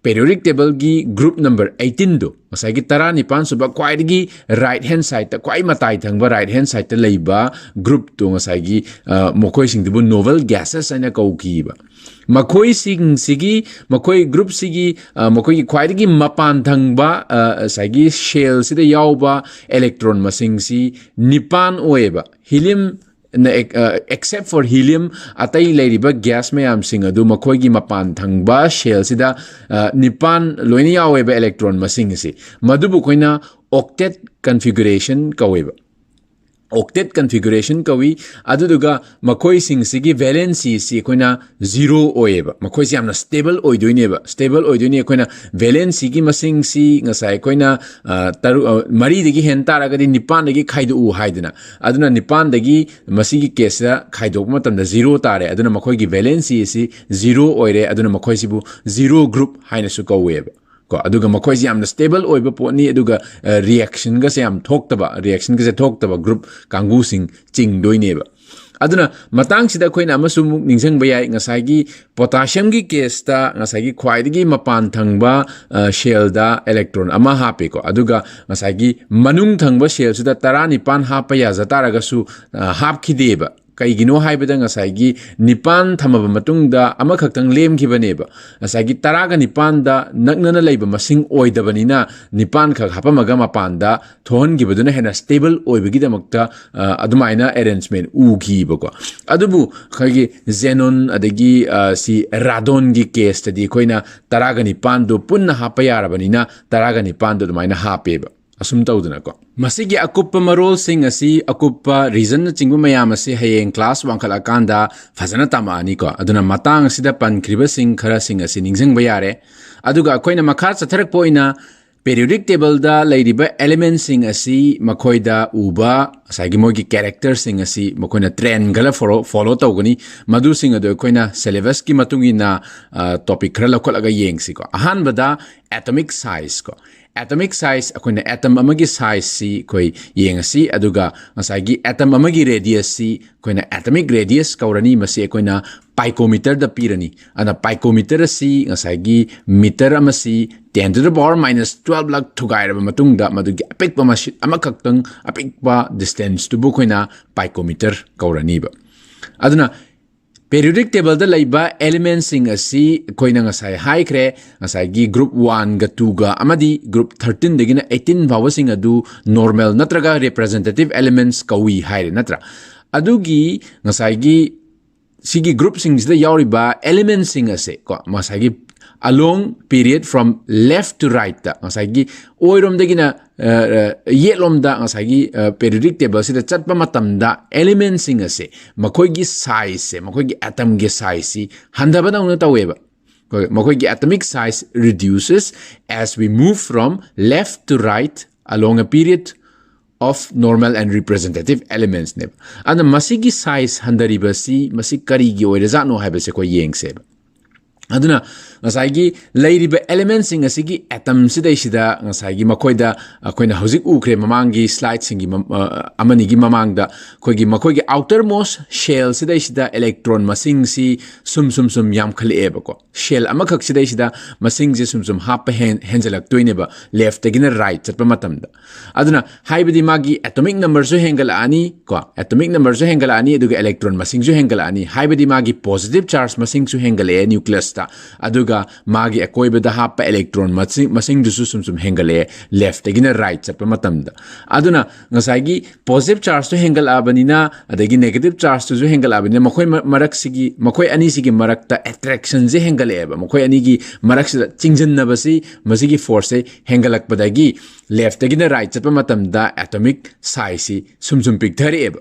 ꯄꯦꯔꯤꯌꯣꯗꯤꯛ ꯇꯦꯕꯜꯒꯤ ꯒ꯭ꯔꯨꯞ ꯅꯝꯕꯔ ꯑꯩꯠꯇꯤꯟꯗꯣ, ꯉꯁꯥꯏꯒꯤ ꯇꯔꯥꯅꯤꯄꯥꯟ ꯁꯨꯕ ꯈ꯭ꯋꯥꯏꯗꯒꯤ ꯔꯥꯏꯠ ꯍꯦꯟ ꯁꯥꯏꯠꯇ, ꯈ꯭ꯋꯥꯏ ꯃꯇꯥꯏ ꯊꯪꯕ ꯔꯥꯏꯠ ꯍꯦꯟ ꯁꯥꯏꯠꯇ ꯂꯩꯕ ꯒ꯭ꯔꯨꯞꯇꯣ ꯉꯁꯥꯏꯒꯤ ꯑ, ꯃꯈꯣꯏꯁꯤꯡꯗꯨꯕꯨ ꯅꯣꯕꯦꯜ ꯒ꯭ꯌꯥꯁꯦꯁ ꯍꯥꯏꯅ ꯀꯧꯈꯤꯕ꯫ ꯃꯈꯣꯏꯁꯤꯡꯁꯤꯒꯤ ꯃꯈꯣꯏ ꯒ꯭ꯔꯨꯞꯁꯤꯒꯤ ꯑ, ꯃꯈꯣꯏꯒꯤ ꯈ꯭ꯋꯥꯏꯗꯒꯤ ꯃꯄꯥꯟ ꯊꯪꯕ ꯑ, ꯉꯁꯥꯏꯒꯤ ꯁꯦꯜꯁꯤꯗ ꯌꯥꯎꯕ ꯏꯂꯦꯛꯇ꯭ꯔꯣꯟ ꯃꯁꯤꯡꯁꯤ ꯅꯤꯄꯥꯟ ꯑꯣꯏꯌꯦꯕ꯫ ꯍꯤꯂꯤꯌꯝ except for helium, ꯑꯇꯩ ꯂꯩꯔꯤꯕ ꯒ꯭ꯌꯥꯁ ꯃꯌꯥꯝꯁꯤꯡ ꯑꯗꯨ ꯃꯈꯣꯏꯒꯤ ꯃꯄꯥꯟ ꯊꯪꯕ ꯁꯦꯜꯁꯤꯗ ꯑ, ꯅꯤꯄꯥꯟ ꯂꯣꯏꯅ ꯌꯥꯎꯋꯦꯕ ꯏꯂꯦꯛꯇ꯭ꯔꯣꯟ ꯃꯁꯤꯡ ꯑꯁꯤ꯫ ꯃꯗꯨꯕꯨ ꯑꯩꯈꯣꯏꯅ ꯑꯣꯛꯇꯦꯠ ꯀꯟꯐꯤꯒꯨꯔꯦꯁꯟ ꯀꯧꯋꯦꯕ꯫ ꯑꯣꯛꯇꯦꯠ ꯀꯟꯐꯤꯒꯨꯔꯦꯁꯟ ꯀꯧꯏ꯫ ꯑꯗꯨꯗꯨꯒ ꯃꯈꯣꯏꯁꯤꯡꯁꯤꯒꯤ ꯚꯦꯂꯦꯟꯁꯤꯁꯤ ꯑꯩꯈꯣꯏꯅ ꯖꯤꯔꯣ ꯑꯣꯏꯌꯦꯕ꯫ ꯃꯈꯣꯏꯁꯤ ꯌꯥꯝꯅ ꯁ꯭ꯇꯦꯕꯜ ꯑꯣꯏꯗꯣꯏꯅꯦꯕ꯫ ꯁ꯭ꯇꯦꯕꯜ ꯑꯣꯏꯗꯣꯏꯅꯤ꯫ ꯑꯩꯈꯣꯏꯅ ꯚꯦꯂꯦꯟꯁꯤꯒꯤ ꯃꯁꯤꯡꯁꯤ ꯉꯁꯥꯏ ꯑꯩꯈꯣꯏꯅ ꯑ, ꯇꯔꯨꯛ ꯑ, ꯃꯔꯤꯗꯒꯤ ꯍꯦꯟ ꯇꯥꯔꯒꯗꯤ ꯅꯤꯄꯥꯟꯗꯒꯤ ꯈꯥꯏꯗꯣꯛꯎ ꯍꯥꯏꯗꯅ꯫ ꯑꯗꯨꯅ ꯅꯤꯄꯥꯟꯗꯒꯤ ꯃꯁꯤꯒꯤ ꯀꯦꯁꯁꯤꯗ ꯈꯥꯏꯗꯣꯛꯄ ꯃꯇꯝꯗ ꯖꯤꯔꯣ ꯇꯥꯔꯦ꯫ ꯑꯗꯨꯅ ꯃꯈꯣꯏꯒꯤ ꯚꯦꯂꯦꯟꯁꯤ ꯑꯁꯤ ꯖꯤꯔꯣ ꯑꯣꯏꯔꯦ꯫ ꯑꯗꯨꯅ ꯃꯈꯣꯏꯁꯤꯕꯨ ꯖꯤꯔꯣ ꯒ꯭ꯔꯨꯞ ꯍꯥꯏꯅꯁꯨ ꯀꯧꯋꯦꯕ꯫ ꯀꯣ ꯑꯗꯨꯒ ꯃꯈꯣꯏꯁꯤ ꯌꯥꯝꯅ ꯁ꯭ꯇꯦꯕꯜ ꯑꯣꯏꯕ ꯄꯣꯠꯅꯤ꯫ ꯑꯗꯨꯒ ꯔꯤꯌꯦꯛꯁꯟꯒꯁꯦ ꯌꯥꯝ ꯊꯣꯛꯇꯕ, ꯔꯤꯌꯦꯛꯁꯟꯒꯁꯦ ꯊꯣꯛꯇꯕ ꯒ꯭ꯔꯨꯞ ꯀꯥꯡꯕꯨꯁꯤꯡ ꯆꯤꯡꯗꯣꯏꯅꯦꯕ꯫ ꯑꯗꯨꯅ ꯃꯇꯥꯡꯁꯤꯗ ꯑꯩꯈꯣꯏꯅ ꯑꯃꯁꯨ ꯑꯃꯨꯛ ꯅꯤꯡꯁꯤꯡꯕ ꯌꯥꯏ, ꯉꯁꯥꯏꯒꯤ potassium ꯒꯤ case ꯇ ꯉꯁꯥꯏꯒꯤ ꯈ꯭ꯋꯥꯏꯗꯒꯤ ꯃꯄꯥꯟ ꯊꯪꯕ shell ꯗ electron ꯑꯃ ꯍꯥꯞꯄꯦꯀꯣ꯫ ꯑꯗꯨꯒ ꯉꯁꯥꯏꯒꯤ ꯃꯅꯨꯡ ꯊꯪꯕ shell ꯁꯤꯗ ꯇꯔꯥꯅꯤꯄꯥꯟ ꯍꯥꯞꯄ ꯌꯥꯖ ꯇꯥꯔꯒꯁꯨ ꯍꯥꯞꯈꯤꯗꯦꯕ꯫ ꯀꯩꯒꯤꯅꯣ ꯍꯥꯏꯕꯗ ꯉꯁꯥꯏꯒꯤ ꯅꯤꯄꯥꯟ ꯊꯝꯃꯕ ꯃꯇꯨꯡꯗ ꯑꯃꯈꯛꯇꯪ ꯂꯦꯝꯈꯤꯕꯅꯦꯕ꯫ ꯉꯁꯥꯏꯒꯤ ꯇꯔꯥꯒ ꯅꯤꯄꯥꯟꯗ ꯅꯛꯅꯅ ꯂꯩꯕ ꯃꯁꯤꯡ ꯑꯣꯏꯗꯕꯅꯤꯅ ꯅꯤꯄꯥꯟꯈꯛ ꯍꯥꯞꯄꯝꯃꯒ ꯃꯄꯥꯟꯗ ꯊꯣꯛꯍꯟꯈꯤꯕꯗꯨꯅ ꯍꯦꯟꯅ stable ꯑꯣꯏꯕꯒꯤꯗꯃꯛꯇ ꯑꯗꯨꯃꯥꯏꯅ arrangement ꯎꯈꯤꯕꯀꯣ꯫ ꯑꯗꯨꯕꯨ ꯑꯩꯈꯣꯏꯒꯤ xenon ꯑꯗꯒꯤ ꯁꯤ radon ꯒꯤ case ꯇꯗꯤ ꯑꯩꯈꯣꯏꯅ ꯇꯔꯥꯒ ꯅꯤꯄꯥꯟꯗꯣ ꯄꯨꯟꯅ ꯍꯥꯞꯄ ꯌꯥꯔꯕꯅꯤꯅ ꯇꯔꯥꯒ ꯅꯤꯄꯥꯟꯗꯣ ꯑꯗꯨꯃꯥꯏꯅ ꯍꯥꯞꯄꯦꯕ꯫ ꯑꯁꯨꯝ ꯇꯧꯗꯅꯀꯣ꯫ ꯃꯁꯤꯒꯤ ꯑꯀꯨꯞꯄ ꯃꯔꯣꯜꯁꯤꯡ ꯑꯁꯤ, ꯑꯀꯨꯞꯄ reason ꯅꯆꯤꯡꯕ ꯃꯌꯥꯝ ꯑꯁꯤ ꯍꯌꯦꯡ class ꯋꯥꯡꯈꯠꯂꯀꯥꯟꯗ ꯐꯖꯅ ꯇꯝꯃꯛꯑꯅꯤꯀꯣ꯫ ꯑꯗꯨꯅ ꯃꯇꯥꯡ ꯑꯁꯤꯗ ꯄꯟꯈ꯭ꯔꯤꯕꯁꯤꯡ ꯈꯔꯁꯤꯡ ꯑꯁꯤ ꯅꯤꯡꯁꯤꯡꯕ ꯌꯥꯔꯦ꯫ ꯑꯗꯨꯒ ꯑꯩꯈꯣꯏꯅ ꯃꯈꯥ ꯆꯠꯊꯔꯛꯄ ꯑꯣꯏꯅ periodic table ꯗ ꯂꯩꯔꯤꯕ element ꯁꯤꯡ ꯑꯁꯤ ꯃꯈꯣꯏꯗ ꯎꯕ ꯉꯁꯥꯏꯒꯤ ꯃꯣꯏꯒꯤ character ꯁꯤꯡ ꯑꯁꯤ ꯃꯈꯣꯏꯅ trend ꯈꯔ follow, follow ꯇꯧꯒꯅꯤ꯫ ꯃꯗꯨꯁꯤꯡ ꯑꯗꯨ ꯑꯩꯈꯣꯏꯅ syllabus ꯀꯤ ꯃꯇꯨꯡ ꯏꯟꯅ topic ꯈꯔ ꯂꯧꯈꯠꯂꯒ ꯌꯦꯡꯁꯤꯀꯣ꯫ ꯑꯍꯥꯟꯕꯗ atomic size ꯀꯣ꯫ Atomic size, ꯑꯩꯈꯣꯏꯅ atom ꯑꯃꯒꯤ size ꯁꯤ ꯑꯩꯈꯣꯏ ꯌꯦꯡꯉꯁꯤ, ꯑꯗꯨꯒ ꯉꯁꯥꯏꯒꯤ atom ꯑꯃꯒꯤ radius ꯁꯤ ꯑꯩꯈꯣꯏꯅ atomic radius ꯀꯧꯔꯅꯤ꯫ ꯃꯁꯤ ꯑꯩꯈꯣꯏꯅ picometer ꯗ ꯄꯤꯔꯅꯤ꯫ ꯑꯗꯨꯅ picometer ꯑꯁꯤ ꯉꯁꯥꯏꯒꯤ meter ꯑꯃꯁꯤ ten to the power minus twelve ꯂꯛ ꯊꯨꯒꯥꯏꯔꯕ ꯃꯇꯨꯡꯗ ꯃꯗꯨꯒꯤ ꯑꯄꯤꯛꯄ ꯃꯁꯤꯡ ꯑꯃꯈꯛꯇꯪ, ꯑꯄꯤꯛꯄ distance ꯇꯨꯕꯨ ꯑꯩꯈꯣꯏꯅ picometer ꯀꯧꯔꯅꯤꯕ꯫ ꯑꯗꯨꯅ periodic table ꯗ ꯂꯩꯕ element ꯁꯤꯡ ꯑꯁꯤ ꯑꯩꯈꯣꯏꯅ ꯉꯁꯥꯏ ꯍꯥꯏꯈ꯭ꯔꯦ, ꯉꯁꯥꯏꯒꯤ group one ꯒ two ꯒ ꯑꯃꯗꯤ group thirteen ꯗꯒꯤꯅ eighteen ꯐꯥꯎꯕꯁꯤꯡ ꯑꯗꯨ normal ꯅꯠꯇ꯭ꯔꯒ representative elements ꯀꯧꯏ ꯍꯥꯏꯔꯦ ꯅꯠꯇ꯭ꯔꯥ? ꯑꯗꯨꯒꯤ ꯉꯁꯥꯏꯒꯤ ꯁꯤꯒꯤ group ꯁꯤꯡꯁꯤꯗ ꯌꯥꯎꯔꯤꯕ element ꯁꯤꯡ ꯑꯁꯦ ꯀꯣ, ꯉꯁꯥꯏꯒꯤ along period from left to right ꯇ, ꯉꯁꯥꯏꯒꯤ ꯑꯣꯏꯔꯣꯝꯗꯒꯤꯅ ꯌꯦꯠꯂꯣꯝꯗ ꯉꯁꯥꯏꯒꯤ periodic table ꯁꯤꯗ ꯆꯠꯄ ꯃꯇꯝꯗ element ꯁꯤꯡ ꯑꯁꯦ ꯃꯈꯣꯏꯒꯤ size ꯁꯦ, ꯃꯈꯣꯏꯒꯤ atom ꯒꯤ size ꯁꯤ ꯍꯟꯊꯕꯗꯧꯅ ꯇꯧꯋꯦꯕ꯫ ꯃꯈꯣꯏꯒꯤ atomic size reduces as we move from left to right along a period of normal and representative elements ꯅꯦꯕ꯫ ꯑꯗꯨꯅ ꯃꯁꯤꯒꯤ size ꯍꯟꯊꯔꯤꯕꯁꯤ ꯃꯁꯤ ꯀꯔꯤꯒꯤ ꯑꯣꯏꯔꯖꯥꯠꯅꯣ ꯍꯥꯏꯕꯁꯦ ꯑꯩꯈꯣꯏ ꯌꯦꯡꯁꯦꯕ꯫ ꯑꯗꯨꯅ ꯉꯁꯥꯏꯒꯤ ꯂꯩꯔꯤꯕ elementꯁꯤꯡ ꯑꯁꯤꯒꯤ atomꯁꯤꯗꯩꯁꯤꯗ ꯉꯁꯥꯏꯒꯤ ꯃꯈꯣꯏꯗ ꯑꯩꯈꯣꯏꯅ ꯍꯧꯖꯤꯛ ꯎꯈ꯭ꯔꯦ ꯃꯃꯥꯡꯒꯤ slideꯁꯤꯡꯒꯤ ꯃ-, ꯑ, ꯑꯃꯅꯤꯒꯤ ꯃꯃꯥꯡꯗ ꯑꯩꯈꯣꯏꯒꯤ ꯃꯈꯣꯏꯒꯤ outermost shellꯁꯤꯗꯩꯁꯤꯗ electron ꯃꯁꯤꯡꯁꯤ ꯁꯨꯝ ꯁꯨꯝ ꯁꯨꯝ ꯌꯥꯝꯈꯠꯂꯛꯑꯦꯕꯀꯣ꯫ Shell ꯑꯃꯈꯛꯁꯤꯗꯩꯁꯤꯗ ꯃꯁꯤꯡꯁꯦ ꯁꯨꯝ ꯁꯨꯝ ꯍꯥꯞꯄ ꯍꯦꯟ-, ꯍꯦꯟꯖꯜꯂꯛꯇꯣꯏꯅꯦꯕ, leftꯇꯒꯤꯅ right ꯆꯠꯄ ꯃꯇꯝꯗ꯫ ꯑꯗꯨꯅ ꯍꯥꯏꯕꯗꯤ ꯃꯥꯒꯤ atomic numberꯁꯨ ꯍꯦꯟꯒꯠꯂꯛꯑꯅꯤ ꯀꯣ, atomic numberꯁꯨ ꯍꯦꯟꯒꯠꯂꯛꯑꯅꯤ, ꯑꯗꯨꯒ electron ꯃꯁꯤꯡꯁꯨ ꯍꯦꯟꯒꯠꯂꯛꯑꯅꯤ, ꯍꯥꯏꯕꯗꯤ ꯃꯥꯒꯤ positive charge ꯃꯁꯤꯡꯁꯨ ꯍꯦꯟꯒꯠꯂꯛꯑꯦ nucleusꯇ, ꯑꯗꯨꯒ ꯃꯥꯒꯤ ꯑꯀꯣꯏꯕꯗ ꯍꯥꯞꯄ electron ꯃꯁꯤꯡ, ꯃꯁꯤꯡꯗꯨꯁꯨ ꯁꯨꯝ ꯁꯨꯝ ꯍꯦꯟꯒꯠꯂꯛꯑꯦ leftꯇꯒꯤꯅ right ꯆꯠꯄ ꯃꯇꯝꯗ꯫ ꯑꯗꯨꯅ ꯉꯁꯥꯏꯒꯤ positive chargeꯇꯣ ꯍꯦꯟꯒꯠꯂꯛꯑꯕꯅꯤꯅ, ꯑꯗꯒꯤ negative chargeꯇꯨꯁꯨ ꯍꯦꯟꯒꯠꯂꯛꯑꯕꯅꯤꯅ, ꯃꯈꯣꯏ ꯃ-, ꯃꯔꯛꯁꯤꯒꯤ, ꯃꯈꯣꯏ ꯑꯅꯤꯁꯤꯒꯤ ꯃꯔꯛꯇ attractionꯁꯦ ꯍꯦꯟꯒꯠꯂꯛꯑꯦꯕ, ꯃꯈꯣꯏ ꯑꯅꯤꯒꯤ ꯃꯔꯛꯁꯤꯗ ꯆꯤꯡꯁꯤꯟꯅꯕꯁꯤ, ꯃꯁꯤꯒꯤ forceꯁꯦ ꯍꯦꯟꯒꯠꯂꯛꯄꯗꯒꯤ leftꯇꯒꯤꯅ right ꯆꯠꯄ ꯃꯇꯝꯗ atomic sizeꯁꯤ ꯁꯨꯝ ꯁꯨꯝ ꯄꯤꯛꯊꯔꯛꯑꯦꯕ,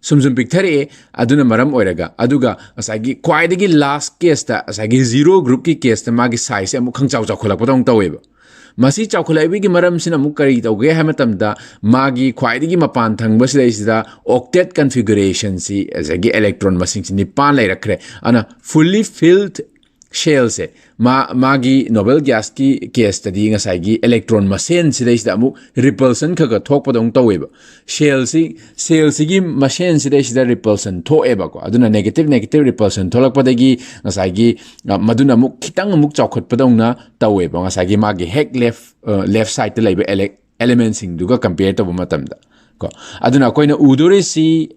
ꯁꯨꯝ ꯁꯨꯝ ꯄꯤꯛꯊꯔꯛꯑꯦ꯫ ꯑꯗꯨꯅ ꯃꯔꯝ ꯑꯣꯏꯔꯒ, ꯑꯗꯨꯒ ꯉꯁꯥꯏꯒꯤ ꯈ꯭ꯋꯥꯏꯗꯒꯤ last caseꯇ, ꯉꯁꯥꯏꯒꯤ zero groupꯀꯤ caseꯇ ꯃꯥꯒꯤ sizeꯁꯦ ꯑꯃꯨꯛ ꯈꯪꯆꯥꯎ ꯆꯥꯎꯈꯠꯂꯛꯄꯗꯧꯅ ꯇꯧꯋꯦꯕ꯫ ꯃꯁꯤ ꯆꯥꯎꯈꯠꯂꯛꯏꯕꯒꯤ ꯃꯔꯝꯁꯤꯅ ꯑꯃꯨꯛ ꯀꯔꯤ ꯇꯧꯒꯦ ꯍꯥꯏꯕ ꯃꯇꯝꯗ, ꯃꯥꯒꯤ ꯈ꯭ꯋꯥꯏꯗꯒꯤ ꯃꯄꯥꯟ ꯊꯪꯕ ꯁꯤꯗꯩꯁꯤꯗ octet configurationꯁꯤ, ꯉꯁꯥꯏꯒꯤ electron ꯃꯁꯤꯡꯁꯤ ꯅꯤꯄꯥꯟ ꯂꯩꯔꯛꯈ꯭ꯔꯦ꯫ ꯑꯗꯨꯅ fully filled shellꯁꯦ, ꯃꯥ-, ꯃꯥꯒꯤ noble gasꯀꯤ caseꯇꯗꯤ ꯉꯁꯥꯏꯒꯤ electron ꯃꯁꯦꯟ ꯁꯤꯗꯩꯁꯤꯗ ꯑꯃꯨꯛ repulsion ꯈꯔ ꯈꯔ ꯊꯣꯛꯄꯗꯧꯅ ꯇꯧꯋꯦꯕ꯫ Shellꯁꯤ, shellꯁꯤꯒꯤ ꯃꯁꯦꯟ ꯁꯤꯗꯩꯁꯤꯗ repulsion ꯊꯣꯛꯑꯦꯕꯀꯣ꯫ ꯑꯗꯨꯅ negative negative repulsion ꯊꯣꯛꯂꯛꯄꯗꯒꯤ ꯉꯁꯥꯏꯒꯤ, ꯑ, ꯃꯗꯨꯅ ꯑꯃꯨꯛ ꯈꯤꯇꯪ ꯑꯃꯨꯛ ꯆꯥꯎꯈꯠꯄꯗꯧꯅ ꯇꯧꯋꯦꯕ, ꯉꯁꯥꯏꯒꯤ ꯃꯥꯒꯤ ꯍꯦꯛ left, ꯑ, left sideꯇ ꯂꯩꯕ ele-, elementꯁꯤꯡꯗꯨꯒ compare ꯇꯧꯕ ꯃꯇꯝꯗ ꯀꯣ꯫ ꯑꯗꯨꯅ ꯑꯩꯈꯣꯏꯅ ꯎꯗꯣꯔꯤꯁꯤ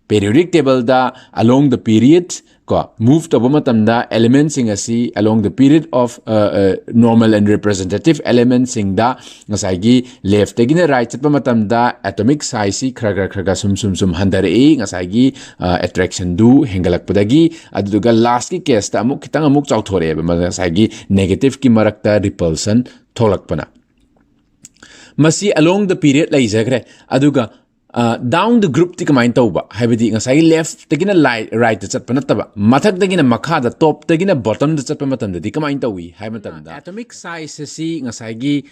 periodic tableꯗ along the period ꯀꯣ, move ꯇꯧꯕ ꯃꯇꯝꯗ elementꯁꯤꯡ ꯑꯁꯤ along the period of, ꯑ, ꯑ, normal and representative elementꯁꯤꯡꯗ ꯉꯁꯥꯏꯒꯤ leftꯇꯒꯤꯅ right ꯆꯠꯄ ꯃꯇꯝꯗ atomic sizeꯁꯤ ꯈꯔ ꯈꯔ ꯈꯔ ꯈꯔ ꯁꯨꯝ ꯁꯨꯝ ꯁꯨꯝ ꯍꯟꯊꯔꯛꯏ, ꯉꯁꯥꯏꯒꯤ, ꯑ, attractionꯗꯨ ꯍꯦꯟꯒꯠꯂꯛꯄꯗꯒꯤ꯫ ꯑꯗꯨꯗꯨꯒ lastꯀꯤ caseꯇ ꯑꯃꯨꯛ ꯈꯤꯇꯪ ꯑꯃꯨꯛ ꯆꯥꯎꯊꯣꯔꯛꯑꯦꯕ, ꯉꯁꯥꯏꯒꯤ negativeꯀꯤ ꯃꯔꯛꯇ repulsion ꯊꯣꯛꯂꯛꯄꯅ꯫ ꯃꯁꯤ along the period ꯂꯩꯖꯈ꯭ꯔꯦ꯫ ꯑꯗꯨꯒ down the group ꯇꯤ ꯀꯃꯥꯏꯅ ꯇꯧꯕ? ꯍꯥꯏꯕꯗꯤ ꯉꯁꯥꯏꯒꯤ left ꯇꯒꯤꯅ right ꯇ ꯆꯠꯄ ꯅꯠꯇꯕ, ꯃꯊꯛꯇꯒꯤꯅ ꯃꯈꯥꯗ, top ꯇꯒꯤꯅ bottom ꯗ ꯆꯠꯄ ꯃꯇꯝꯗꯗꯤ ꯀꯃꯥꯏꯅ ꯇꯧꯏ ꯍꯥꯏꯕ ꯃꯇꯝꯗ, atomic size ꯑꯁꯤ ꯉꯁꯥꯏꯒꯤ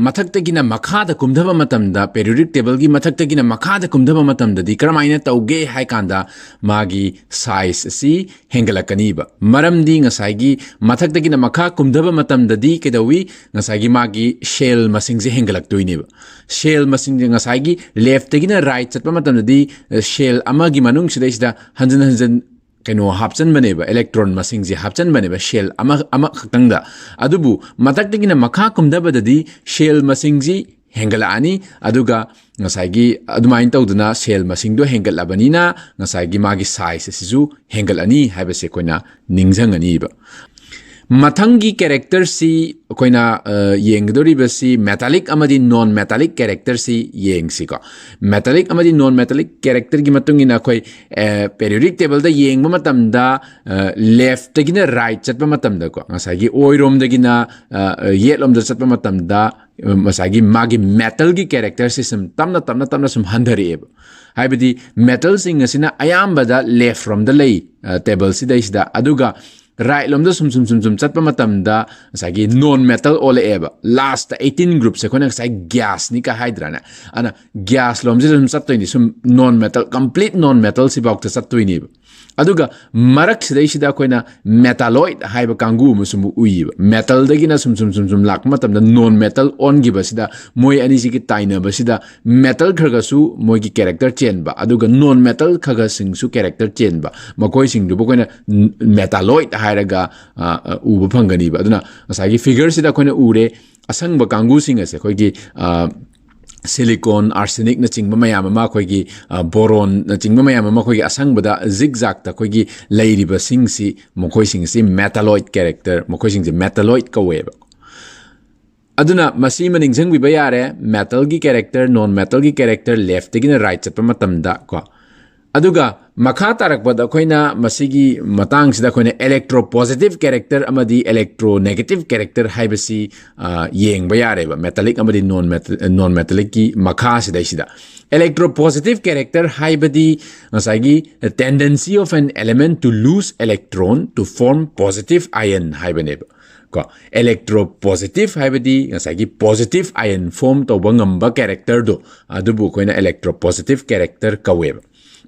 ꯃꯊꯛꯇꯒꯤꯅ ꯃꯈꯥꯗ ꯀꯨꯝꯊꯕ ꯃꯇꯝꯗ, periodic table ꯒꯤ ꯃꯊꯛꯇꯒꯤꯅ ꯃꯈꯥꯗ ꯀꯨꯝꯊꯕ ꯃꯇꯝꯗꯗꯤ ꯀꯔꯝꯍꯥꯏꯅ ꯇꯧꯒꯦ ꯍꯥꯏ ꯀꯥꯟꯗ, ꯃꯥꯒꯤ size ꯑꯁꯤ ꯍꯦꯟꯒꯠꯂꯛꯀꯅꯤꯕ꯫ ꯃꯔꯝꯗꯤ ꯉꯁꯥꯏꯒꯤ ꯃꯊꯛꯇꯒꯤꯅ ꯃꯈꯥ ꯀꯨꯝꯊꯕ ꯃꯇꯝꯗꯗꯤ ꯀꯩꯗꯧꯏ? ꯉꯁꯥꯏꯒꯤ ꯃꯥꯒꯤ shell ꯃꯁꯤꯡꯁꯦ ꯍꯦꯟꯒꯠꯂꯛꯇꯣꯏꯅꯦꯕ꯫ Shell ꯃꯁꯤꯡꯁꯦ ꯉꯁꯥꯏꯒꯤ left ꯇꯒꯤꯅ right ꯆꯠꯄ ꯃꯇꯝꯗꯗꯤ shell ꯑꯃꯒꯤ ꯃꯅꯨꯡꯁꯤꯗꯩꯁꯤꯗ ꯍꯟꯖꯤꯟ ꯍꯟꯖꯤꯟ ꯀꯩꯅꯣ ꯍꯥꯞꯆꯟꯕꯅꯦꯕ, electron ꯃꯁꯤꯡꯁꯦ ꯍꯥꯞꯆꯟꯕꯅꯦꯕ shell ꯑꯃ ꯑꯃꯈꯛꯇꯪꯗ꯫ ꯑꯗꯨꯕꯨ ꯃꯊꯛꯇꯒꯤꯅ ꯃꯈꯥ ꯀꯨꯝꯊꯕꯗꯗꯤ shell ꯃꯁꯤꯡꯁꯤ ꯍꯦꯟꯒꯠꯂꯛꯑꯅꯤ꯫ ꯑꯗꯨꯒ ꯉꯁꯥꯏꯒꯤ ꯑꯗꯨꯃꯥꯏꯅ ꯇꯧꯗꯅ shell ꯃꯁꯤꯡꯗꯣ ꯍꯦꯟꯒꯠꯂꯕꯅꯤꯅ ꯉꯁꯥꯏꯒꯤ ꯃꯥꯒꯤ size ꯑꯁꯤꯁꯨ ꯍꯦꯟꯒꯠꯂꯅꯤ ꯍꯥꯏꯕꯁꯦ ꯑꯩꯈꯣꯏꯅ ꯅꯤꯡꯁꯤꯡꯉꯅꯤꯕ꯫ ꯃꯊꯪꯒꯤ character ꯁꯤ ꯑꯩꯈꯣꯏꯅ ꯌꯦꯡꯒꯗꯧꯔꯤꯕꯁꯤ metallic ꯑꯃꯗꯤ non metallic character ꯁꯤ ꯌꯦꯡꯁꯤꯀꯣ꯫ Metallic ꯑꯃꯗꯤ non metallic character ꯒꯤ ꯃꯇꯨꯡ ꯏꯟꯅ ꯑꯩꯈꯣꯏ periodic table ꯗ ꯌꯦꯡꯕ ꯃꯇꯝꯗ, left ꯇꯒꯤꯅ right ꯆꯠꯄ ꯃꯇꯝꯗꯀꯣ, ꯉꯁꯥꯏꯒꯤ ꯑꯣꯏꯔꯣꯝꯗꯒꯤꯅ ꯌꯦꯠꯂꯣꯝꯗ ꯆꯠꯄ ꯃꯇꯝꯗ, ꯉꯁꯥꯏꯒꯤ ꯃꯥꯒꯤ metal ꯒꯤ character ꯁꯤ ꯁꯨꯝ ꯇꯞꯅ ꯇꯞꯅ ꯇꯞꯅ ꯁꯨꯝ ꯍꯟꯊꯔꯛꯑꯦꯕ꯫ ꯍꯥꯏꯕꯗꯤ metal ꯁꯤꯡ ꯑꯁꯤꯅ ꯑꯌꯥꯝꯕꯗ left ꯔꯣꯝꯗ ꯂꯩ, table ꯁꯤꯗꯩꯁꯤꯗ꯫ ꯑꯗꯨꯒ right ꯂꯣꯝꯗ ꯁꯨꯝ ꯁꯨꯝ ꯁꯨꯝ ꯁꯨꯝ ꯆꯠꯄ ꯃꯇꯝꯗ ꯉꯁꯥꯏꯒꯤ non metal ꯑꯣꯜꯂꯛꯑꯦꯕ꯫ Last eighteen group ꯁꯦ ꯑꯩꯈꯣꯏꯅ ꯉꯁꯥꯏ gas ꯅꯤ ꯀ ꯍꯥꯏꯗ꯭ꯔꯥꯅꯦ? ꯑꯗꯨꯅ gas ꯂꯣꯝꯁꯤꯗ ꯁꯨꯝ ꯆꯠꯇꯣꯏꯅꯤ, ꯁꯨꯝ non metal, complete non metal ꯁꯤꯐꯥꯎꯗ ꯆꯠꯇꯣꯏꯅꯦꯕ꯫ ꯑꯗꯨꯒ ꯃꯔꯛꯁꯤꯗꯩꯁꯤꯗ ꯑꯩꯈꯣꯏꯅ metalloid ꯍꯥꯏꯕ ꯀꯥꯡꯕꯨ ꯑꯃꯁꯨ ꯑꯃꯨꯛ ꯎꯏꯌꯦꯕ꯫ Metal ꯗꯒꯤꯅ ꯁꯨꯝ ꯁꯨꯝ ꯁꯨꯝ ꯁꯨꯝ ꯂꯥꯛꯄ ꯃꯇꯝꯗ non metal ꯑꯣꯟꯈꯤꯕꯁꯤꯗ, ꯃꯣꯏ ꯑꯅꯤꯁꯤꯒꯤ ꯇꯥꯏꯅꯕꯁꯤꯗ metal ꯈꯔ ꯈꯔꯁꯨ ꯃꯣꯏꯒꯤ character ꯆꯦꯟꯕ, ꯑꯗꯨꯒ non metal ꯈꯔ ꯈꯔꯁꯤꯡꯁꯨ character ꯆꯦꯟꯕ, ꯃꯈꯣꯏꯁꯤꯡꯗꯨꯕꯨ ꯑꯩꯈꯣꯏꯅ metalloid ꯍꯥꯏꯔꯒ ꯎꯕ ꯐꯪꯒꯅꯤꯕ꯫ ꯑꯗꯨꯅ ꯉꯁꯥꯏꯒꯤ figure ꯁꯤꯗ ꯑꯩꯈꯣꯏꯅ ꯎꯔꯦ, ꯑꯁꯪꯕ ꯀꯥꯡꯒꯨꯁꯤꯡ ꯑꯁꯦ ꯑꯩꯈꯣꯏꯒꯤ silicon, arsenic ꯅꯆꯤꯡꯕ ꯃꯌꯥꯝ ꯑꯃ, ꯑꯩꯈꯣꯏꯒꯤ boron ꯅꯆꯤꯡꯕ ꯃꯌꯥꯝ ꯑꯃ ꯑꯩꯈꯣꯏꯒꯤ ꯑꯁꯪꯕꯗ zigzag ꯇ ꯑꯩꯈꯣꯏꯒꯤ ꯂꯩꯔꯤꯕꯁꯤꯡꯁꯤ, ꯃꯈꯣꯏꯁꯤꯡꯁꯤ metalloid character, ꯃꯈꯣꯏꯁꯤꯡꯁꯦ metalloid ꯀꯧꯋꯦꯕ꯫ ꯑꯗꯨꯅ ꯃꯁꯤ ꯑꯃ ꯅꯤꯡꯁꯤꯡꯕꯤꯕ ꯌꯥꯔꯦ, metal ꯒꯤ character, non metal ꯒꯤ character, left ꯇꯒꯤꯅ right ꯆꯠꯄ ꯃꯇꯝꯗ ꯀꯣ꯫ ꯑꯗꯨꯒ ꯃꯈꯥ ꯇꯥꯔꯛꯄꯗ ꯑꯩꯈꯣꯏꯅ ꯃꯁꯤꯒꯤ ꯃꯇꯥꯡꯁꯤꯗ ꯑꯩꯈꯣꯏꯅ electropositive character ꯑꯃꯗꯤ electronegative character ꯍꯥꯏꯕꯁꯤ, ꯑ, ꯌꯦꯡꯕ ꯌꯥꯔꯦꯕ, metallic ꯑꯃꯗꯤ non metallicꯀꯤ ꯃꯈꯥꯁꯤꯗꯩꯁꯤꯗ. Electropositive character ꯍꯥꯏꯕꯗꯤ ꯉꯁꯥꯏꯒꯤ tendency of an element to lose electron to form positive ion ꯍꯥꯏꯕꯅꯦꯕ. ꯀꯣ, electropositive ꯍꯥꯏꯕꯗꯤ ꯉꯁꯥꯏꯒꯤ positive ion form ꯇꯧꯕ ꯉꯝꯕ characterꯗꯣ, ꯑꯗꯨꯕꯨ ꯑꯩꯈꯣꯏꯅ electropositive character ꯀꯧꯋꯦꯕ.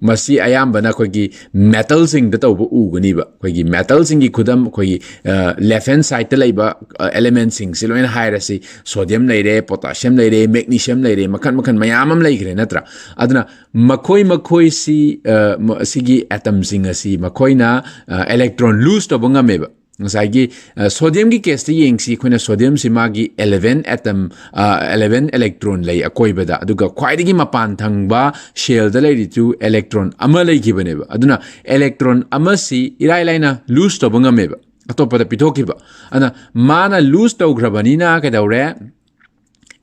ꯃꯁꯤ ꯑꯌꯥꯝꯕꯅ ꯑꯩꯈꯣꯏꯒꯤ metalꯁꯤꯡꯗ ꯇꯧꯕ ꯎꯒꯅꯤꯕ. ꯑꯩꯈꯣꯏꯒꯤ metalꯁꯤꯡꯒꯤ ꯈꯨꯗꯝ, ꯑꯩꯈꯣꯏꯒꯤ, ꯑ, left hand sideꯇ ꯂꯩꯕ, ꯑ, elementꯁꯤꯡꯁꯤ ꯂꯣꯏꯅ ꯍꯥꯏꯔꯁꯤ, sodium ꯂꯩꯔꯦ, potassium ꯂꯩꯔꯦ, magnesium ꯂꯩꯔꯦ, ꯃꯈꯜ ꯃꯈꯜ ꯃꯌꯥꯝ ꯑꯃ ꯂꯩꯈ꯭ꯔꯦ ꯅꯠꯇ꯭ꯔꯥ? ꯑꯗꯨꯅ ꯃꯈꯣꯏ ꯃꯈꯣꯏꯁꯤ, ꯑ, ꯃ-, ꯁꯤꯒꯤ atomꯁꯤꯡ ꯑꯁꯤ ꯃꯈꯣꯏꯅ, ꯑ, electron lose ꯇꯧꯕ ꯉꯝꯃꯦꯕ. ꯉꯁꯥꯏꯒꯤ, ꯑ, sodiumꯒꯤ caseꯇ ꯌꯦꯡꯁꯤ꯫ ꯑꯩꯈꯣꯏꯅ sodiumꯁꯤ ꯃꯥꯒꯤ eleven atom, ꯑ, eleven electron ꯂꯩ ꯑꯀꯣꯏꯕꯗ, ꯑꯗꯨꯒ ꯈ꯭ꯋꯥꯏꯗꯒꯤ ꯃꯄꯥꯟ ꯊꯪꯕ shellꯗ ꯂꯩꯔꯤꯗꯨ electron ꯑꯃ ꯂꯩꯈꯤꯕꯅꯦꯕ꯫ ꯑꯗꯨꯅ electron ꯑꯃꯁꯤ ꯏꯔꯥꯏ ꯂꯥꯏꯅ lose ꯇꯧꯕ ꯉꯝꯃꯦꯕ, ꯑꯇꯣꯞꯄꯗ ꯄꯤꯊꯣꯛꯈꯤꯕ꯫ ꯑꯗꯨꯅ ꯃꯥꯅ lose ꯇꯧꯈ꯭ꯔꯕꯅꯤꯅ ꯀꯩꯗꯧꯔꯦ?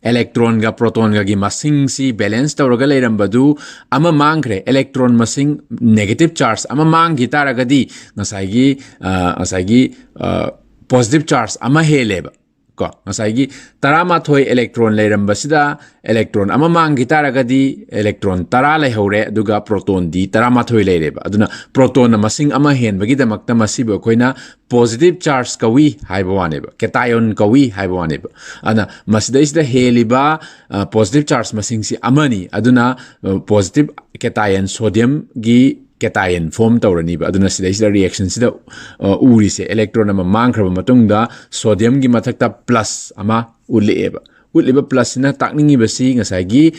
Electronꯒ protonꯒꯒꯤ ꯃꯁꯤꯡꯁꯤ balance ꯇꯧꯔꯒ ꯂꯩꯔꯝꯕꯗꯨ ꯑꯃ ꯃꯥꯡꯈ꯭ꯔꯦ꯫ Electron ꯃꯁꯤꯡ negative charge ꯑꯃ ꯃꯥꯡꯈꯤ ꯇꯥꯔꯒꯗꯤ ꯉꯁꯥꯏꯒꯤ, ꯑ, ꯉꯁꯥꯏꯒꯤ, ꯑ, positive charge ꯑꯃ ꯍꯦꯜꯂꯦꯕ꯫ ꯀꯣ, ꯉꯁꯥꯏꯒꯤ ꯇꯔꯥꯃꯥꯊꯣꯏ electron ꯂꯩꯔꯝꯕꯁꯤꯗ electron ꯑꯃ ꯃꯥꯡꯈꯤ ꯇꯥꯔꯒꯗꯤ electron ꯇꯔꯥ ꯂꯩꯍꯧꯔꯦ, ꯑꯗꯨꯒ protonꯗꯤ ꯇꯔꯥꯃꯥꯊꯣꯏ ꯂꯩꯔꯦꯕ꯫ ꯑꯗꯨꯅ protonꯅ ꯃꯁꯤꯡ ꯑꯃ ꯍꯦꯟꯕꯒꯤꯗꯃꯛꯇ ꯃꯁꯤꯕꯨ ꯑꯩꯈꯣꯏꯅ positive charge ꯀꯧꯏ ꯍꯥꯏꯕ ꯋꯥꯅꯦꯕ, cation ꯀꯧꯏ ꯍꯥꯏꯕ ꯋꯥꯅꯦꯕ꯫ ꯑꯗꯨꯅ ꯃꯁꯤꯗꯩꯁꯤꯗ ꯍꯦꯜꯂꯤꯕ, ꯑ, positive charge ꯃꯁꯤꯡꯁꯤ ꯑꯃꯅꯤ꯫ ꯑꯗꯨꯅ, ꯑ, positive cation sodiumꯒꯤ cation form ꯇꯧꯔꯅꯤꯕ꯫ ꯑꯗꯨꯅ ꯁꯤꯗꯩꯁꯤꯗ reactionꯁꯤꯗ, ꯑ, ꯎꯔꯤꯁꯦ, electron ꯑꯃ ꯃꯥꯡꯈ꯭ꯔꯕ ꯃꯇꯨꯡꯗ sodiumꯒꯤ ꯃꯊꯛꯇ plus ꯑꯃ ꯎꯠꯂꯛꯑꯦꯕ꯫ ꯎꯠꯂꯤꯕ plusꯁꯤꯅ ꯇꯥꯛꯅꯤꯡꯉꯤꯕꯁꯤ ꯉꯁꯥꯏꯒꯤ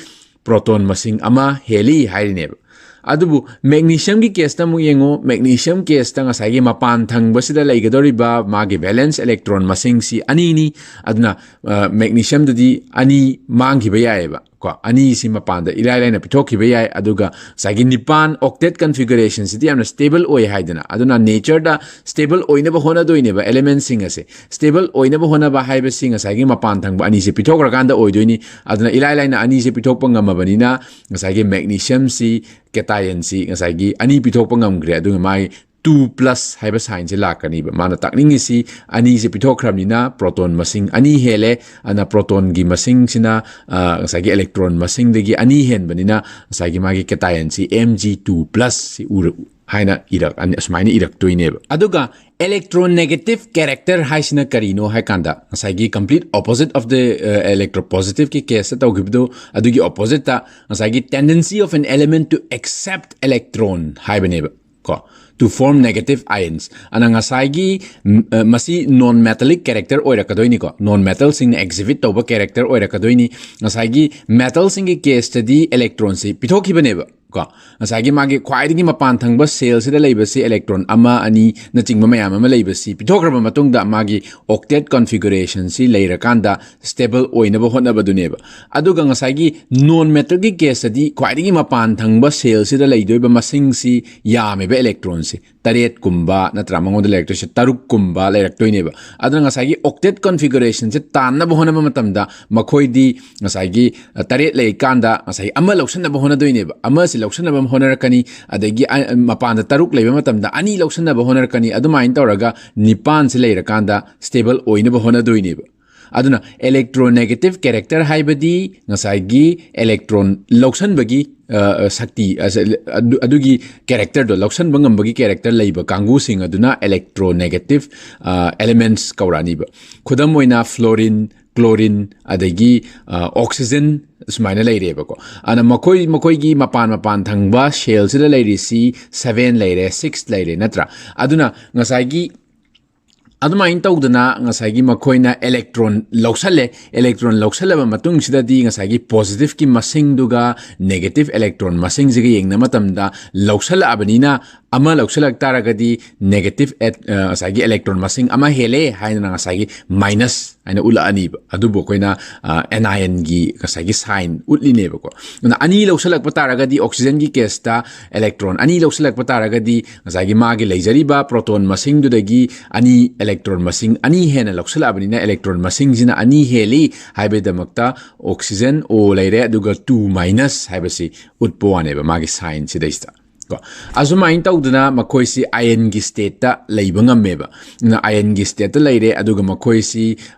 proton ꯃꯁꯤꯡ ꯑꯃ ꯍꯦꯜꯂꯤ ꯍꯥꯏꯔꯤꯅꯦꯕ꯫ ꯑꯗꯨꯕꯨ magnesiumꯒꯤ caseꯇ ꯑꯃꯨꯛ ꯌꯦꯡꯉꯨ꯫ Magnesium caseꯇ ꯉꯁꯥꯏꯒꯤ ꯃꯄꯥꯟ ꯊꯪꯕꯁꯤꯗ ꯂꯩꯒꯗꯧꯔꯤꯕ ꯃꯥꯒꯤ valence electron ꯃꯁꯤꯡꯁꯤ ꯑꯅꯤꯅꯤ꯫ ꯑꯗꯨꯅ, ꯑ, magnesiumꯗꯗꯤ ꯑꯅꯤ ꯃꯥꯡꯈꯤꯕ ꯌꯥꯏꯑꯕ꯫ ꯀꯣ, ꯑꯅꯤꯁꯤ ꯃꯄꯥꯟꯗ ꯏꯔꯥꯏ ꯂꯥꯏꯅ ꯄꯤꯊꯣꯛꯈꯤꯕ ꯌꯥꯏ꯫ ꯑꯗꯨꯒ ꯉꯁꯥꯏꯒꯤ ꯅꯤꯄꯥꯟ, octet configuration ꯁꯤꯗꯤ ꯌꯥꯝꯅ stable ꯑꯣꯏ ꯍꯥꯏꯗꯅ, ꯑꯗꯨꯅ nature ꯗ stable ꯑꯣꯏꯅꯕ ꯍꯣꯠꯅꯗꯣꯏꯅꯦꯕ element ꯁꯤꯡ ꯑꯁꯦ꯫ Stable ꯑꯣꯏꯅꯕ ꯍꯣꯠꯅꯕ ꯍꯥꯏꯕꯁꯤ ꯉꯁꯥꯏꯒꯤ ꯃꯄꯥꯟ ꯊꯪꯕ ꯑꯅꯤꯁꯦ ꯄꯤꯊꯣꯛꯈ꯭ꯔꯀꯥꯟꯗ ꯑꯣꯏꯗꯣꯏꯅꯤ꯫ ꯑꯗꯨꯅ ꯏꯔꯥꯏ ꯂꯥꯏꯅ ꯑꯅꯤꯁꯦ ꯄꯤꯊꯣꯛꯄ ꯉꯝꯃꯕꯅꯤꯅ ꯉꯁꯥꯏꯒꯤ magnesium ꯁꯤ, cation ꯁꯤ ꯉꯁꯥꯏꯒꯤ ꯑꯅꯤ ꯄꯤꯊꯣꯛꯄ ꯉꯝꯈ꯭ꯔꯦ꯫ ꯑꯗꯨꯒ ꯃꯥꯒꯤ two plus ꯍꯥꯏꯕ sign ꯁꯦ ꯂꯥꯛꯀꯅꯤꯕ꯫ ꯃꯥꯅ ꯇꯥꯛꯅꯤꯡꯉꯤꯁꯤ ꯑꯅꯤꯁꯦ ꯄꯤꯊꯣꯛꯈ꯭ꯔꯕꯅꯤꯅ proton ꯃꯁꯤꯡ ꯑꯅꯤ ꯍꯦꯜꯂꯦ꯫ ꯑꯗꯨꯅ proton ꯒꯤ ꯃꯁꯤꯡꯁꯤꯅ, ꯑ, ꯉꯁꯥꯏꯒꯤ electron ꯃꯁꯤꯡꯗꯒꯤ ꯑꯅꯤ ꯍꯦꯟꯕꯅꯤꯅ ꯉꯁꯥꯏꯒꯤ ꯃꯥꯒꯤ cation ꯁꯤ M G two plus ꯁꯤ ꯎꯔ-, ꯍꯥꯏꯅ ꯏꯔꯛ-, ꯑꯁꯨꯃꯥꯏꯅ ꯏꯔꯛꯇꯣꯏꯅꯦꯕ꯫ ꯑꯗꯨꯒ electronegative character ꯍꯥꯏꯁꯤꯅ ꯀꯔꯤꯅꯣ ꯍꯥꯏ ꯀꯥꯟꯗ, ꯉꯁꯥꯏꯒꯤ complete opposite of the, ꯑ, electropositive ꯀꯤ case ꯇ ꯇꯧꯈꯤꯕꯗꯨ, ꯑꯗꯨꯒꯤ opposite ꯇ ꯉꯁꯥꯏꯒꯤ tendency of an element to accept electron ꯍꯥꯏꯕꯅꯦꯕ꯫ ꯀꯣ, to form negative ions. ꯑꯗꯨꯅ ꯉꯁꯥꯏꯒꯤ, ꯎꯝ, ꯑ, ꯃꯁꯤ non metallic character ꯑꯣꯏꯔꯛꯀꯗꯣꯏꯅꯤꯀꯣ꯫ Non metal ꯁꯤꯡꯅ exhibit ꯇꯧꯕ character ꯑꯣꯏꯔꯛꯀꯗꯣꯏꯅꯤ꯫ ꯉꯁꯥꯏꯒꯤ metal ꯁꯤꯡꯒꯤ case ꯇꯗꯤ electron ꯁꯤ ꯄꯤꯊꯣꯛꯈꯤꯕꯅꯦꯕ꯫ ꯀꯣ, ꯉꯁꯥꯏꯒꯤ ꯃꯥꯒꯤ ꯈ꯭ꯋꯥꯏꯗꯒꯤ ꯃꯄꯥꯟ ꯊꯪꯕ shell ꯁꯤꯗ ꯂꯩꯕꯁꯤ electron ꯑꯃ, ꯑꯅꯤ ꯅꯆꯤꯡꯕ ꯃꯌꯥꯝ ꯑꯃ ꯂꯩꯕꯁꯤ ꯄꯤꯊꯣꯛꯈ꯭ꯔꯕ ꯃꯇꯨꯡꯗ ꯃꯥꯒꯤ octet configuration ꯁꯤ ꯂꯩꯔꯀꯥꯟꯗ stable ꯑꯣꯏꯅꯕ ꯍꯣꯠꯅꯕꯗꯨꯅꯦꯕ꯫ ꯑꯗꯨꯒ ꯉꯁꯥꯏꯒꯤ non metal ꯒꯤ case ꯇꯗꯤ ꯈ꯭ꯋꯥꯏꯗꯒꯤ ꯃꯄꯥꯟ ꯊꯪꯕ shell ꯁꯤꯗ ꯂꯩꯗꯣꯏꯕ ꯃꯁꯤꯡꯁꯤ ꯌꯥꯝꯃꯦꯕ electron ꯁꯦ꯫ ꯇꯔꯦꯠꯀꯨꯝꯕ ꯅꯠꯇ꯭ꯔꯥ, ꯃꯉꯣꯟꯗ ꯂꯩꯔꯛꯇꯣꯏꯁꯦ ꯇꯔꯨꯛꯀꯨꯝꯕ ꯂꯩꯔꯛꯇꯣꯏꯅꯦꯕ꯫ ꯑꯗꯨꯅ ꯉꯁꯥꯏꯒꯤ octet configuration ꯁꯦ ꯇꯥꯟꯅꯕ ꯍꯣꯠꯅꯕ ꯃꯇꯝꯗ ꯃꯈꯣꯏꯗꯤ ꯉꯁꯥꯏꯒꯤ, ꯑ, ꯇꯔꯦꯠ ꯂꯩꯔꯤꯀꯥꯟꯗ ꯉꯁꯥꯏꯒꯤ ꯑꯃ ꯂꯧꯁꯤꯟꯅꯕ ꯍꯣꯠꯅꯗꯣꯏꯅꯦꯕ꯫ ꯑꯃꯁꯤ ꯂꯧꯁꯤꯟꯅꯕ ꯍꯣꯠꯅꯔꯛꯀꯅꯤ, ꯑꯗꯒꯤ ꯑ-, ꯃꯄꯥꯟꯗ ꯇꯔꯨꯛ ꯂꯩꯕ ꯃꯇꯝꯗ ꯑꯅꯤ ꯂꯧꯁꯤꯟꯅꯕ ꯍꯣꯠꯅꯔꯛꯀꯅꯤ꯫ ꯑꯗꯨꯃꯥꯏꯅ ꯇꯧꯔꯒ ꯅꯤꯄꯥꯟꯁꯤ ꯂꯩꯔꯀꯥꯟꯗ stable ꯑꯣꯏꯅꯕ ꯍꯣꯠꯅꯗꯣꯏꯅꯦꯕ꯫ ꯑꯗꯨꯅ electronegative character ꯍꯥꯏꯕꯗꯤ ꯉꯁꯥꯏꯒꯤ electron ꯂꯧꯁꯟꯕꯒꯤ, ꯑ, ꯁꯛꯇꯤ, ꯑ, ꯑꯗꯨ-, ꯑꯗꯨꯒꯤ character ꯗꯣ, ꯂꯧꯁꯟꯕ ꯉꯝꯕꯒꯤ character ꯂꯩꯕ ꯀꯥꯡꯒꯨꯁꯤꯡ ꯑꯗꯨꯅ electronegative, ꯑ, elements ꯀꯧꯔꯛꯑꯅꯤꯕ꯫ ꯈꯨꯗꯝ ꯑꯣꯏꯅ fluorine, chlorine, ꯑꯗꯒꯤ, ꯑ, oxygen ꯁꯨꯃꯥꯏꯅ ꯂꯩꯔꯦꯕꯀꯣ꯫ ꯑꯗꯨꯅ ꯃꯈꯣꯏ, ꯃꯈꯣꯏꯒꯤ ꯃꯄꯥꯟ ꯃꯄꯥꯟ ꯊꯪꯕ shell ꯁꯤꯗ ꯂꯩꯔꯤꯁꯤ seven ꯂꯩꯔꯦ, six ꯂꯩꯔꯦ, ꯅꯠꯇ꯭ꯔꯥ? ꯑꯗꯨꯅ ꯉꯁꯥꯏꯒꯤ ꯑꯗꯨꯃꯥꯏꯅ ꯇꯧꯗꯅ ꯉꯁꯥꯏꯒꯤ ꯃꯈꯣꯏꯅ electron ꯂꯧꯁꯜꯂꯦ꯫ Electron ꯂꯧꯁꯜꯂꯕ ꯃꯇꯨꯡꯁꯤꯗꯗꯤ ꯉꯁꯥꯏꯒꯤ positive ꯀꯤ ꯃꯁꯤꯡꯗꯨꯒ negative electron ꯃꯁꯤꯡꯁꯤꯒ ꯌꯦꯡꯅꯕ ꯃꯇꯝꯗ ꯂꯧꯁꯜꯂꯛꯑꯕꯅꯤꯅ ꯑꯃ ꯂꯧꯁꯜꯂꯛ ꯇꯥꯔꯒꯗꯤ negative at-, ꯑ, ꯉꯁꯥꯏꯒꯤ electron ꯃꯁꯤꯡ ꯑꯃ ꯍꯦꯜꯂꯦ ꯍꯥꯏꯗꯅ ꯉꯁꯥꯏꯒꯤ minus ꯍꯥꯏꯅ ꯎꯠꯂꯛꯑꯅꯤꯕ꯫ ꯑꯗꯨꯕꯨ ꯑꯩꯈꯣꯏꯅ ꯑꯦꯅꯥꯌꯟꯒꯤ ꯉꯁꯥꯏꯒꯤ ꯁꯥꯏꯟ ꯎꯠꯂꯤꯅꯦꯕꯀꯣ꯫ ꯑꯗꯨꯅ ꯑꯅꯤ ꯂꯧꯁꯜꯂꯛꯄ ꯇꯥꯔꯒꯗꯤ, ꯑꯣꯛꯁꯤꯖꯦꯟꯒꯤ ꯀꯦꯁꯇ ꯏꯂꯦꯛꯇ꯭ꯔꯣꯟ ꯑꯅꯤ ꯂꯧꯁꯜꯂꯛꯄ ꯇꯥꯔꯒꯗꯤ, ꯉꯁꯥꯏꯒꯤ ꯃꯥꯒꯤ ꯂꯩꯖꯔꯤꯕ ꯄ꯭ꯔꯣꯇꯣꯟ ꯃꯁꯤꯡꯗꯨꯗꯒꯤ ꯑꯅꯤ, ꯏꯂꯦꯛꯇ꯭ꯔꯣꯟ ꯃꯁꯤꯡ ꯑꯅꯤ ꯍꯦꯟꯅ ꯂꯧꯁꯜꯂꯛꯑꯕꯅꯤꯅ, ꯏꯂꯦꯛꯇ꯭ꯔꯣꯟ ꯃꯁꯤꯡꯁꯤꯅ ꯑꯅꯤ ꯍꯦꯜꯂꯤ ꯍꯥꯏꯕꯒꯤꯗꯃꯛꯇ ꯑꯣꯛꯁꯤꯖꯦꯟ O ꯂꯩꯔꯦ, ꯑꯗꯨꯒ two minus ꯍꯥꯏꯕꯁꯤ ꯎꯠꯄ ꯋꯥꯅꯦꯕ ꯃꯥꯒꯤ ꯁꯥꯏꯟ ꯁꯤꯗꯩꯁꯤꯗ꯫ ꯀꯣ, ꯑꯁꯨꯃꯥꯏꯅ ꯇꯧꯗꯅ ꯃꯈꯣꯏꯁꯤ ꯑꯥꯏꯟꯒꯤ ꯁ꯭ꯇꯦꯠꯇ ꯂꯩꯕ ꯉꯝꯃꯦꯕ꯫ ꯑꯗꯨꯅ ꯑꯥꯏꯟꯒꯤ ꯁ꯭ꯇꯦꯠꯇ ꯂꯩꯔꯦ, ꯑꯗꯨꯒ ꯃꯈꯣꯏꯁꯤ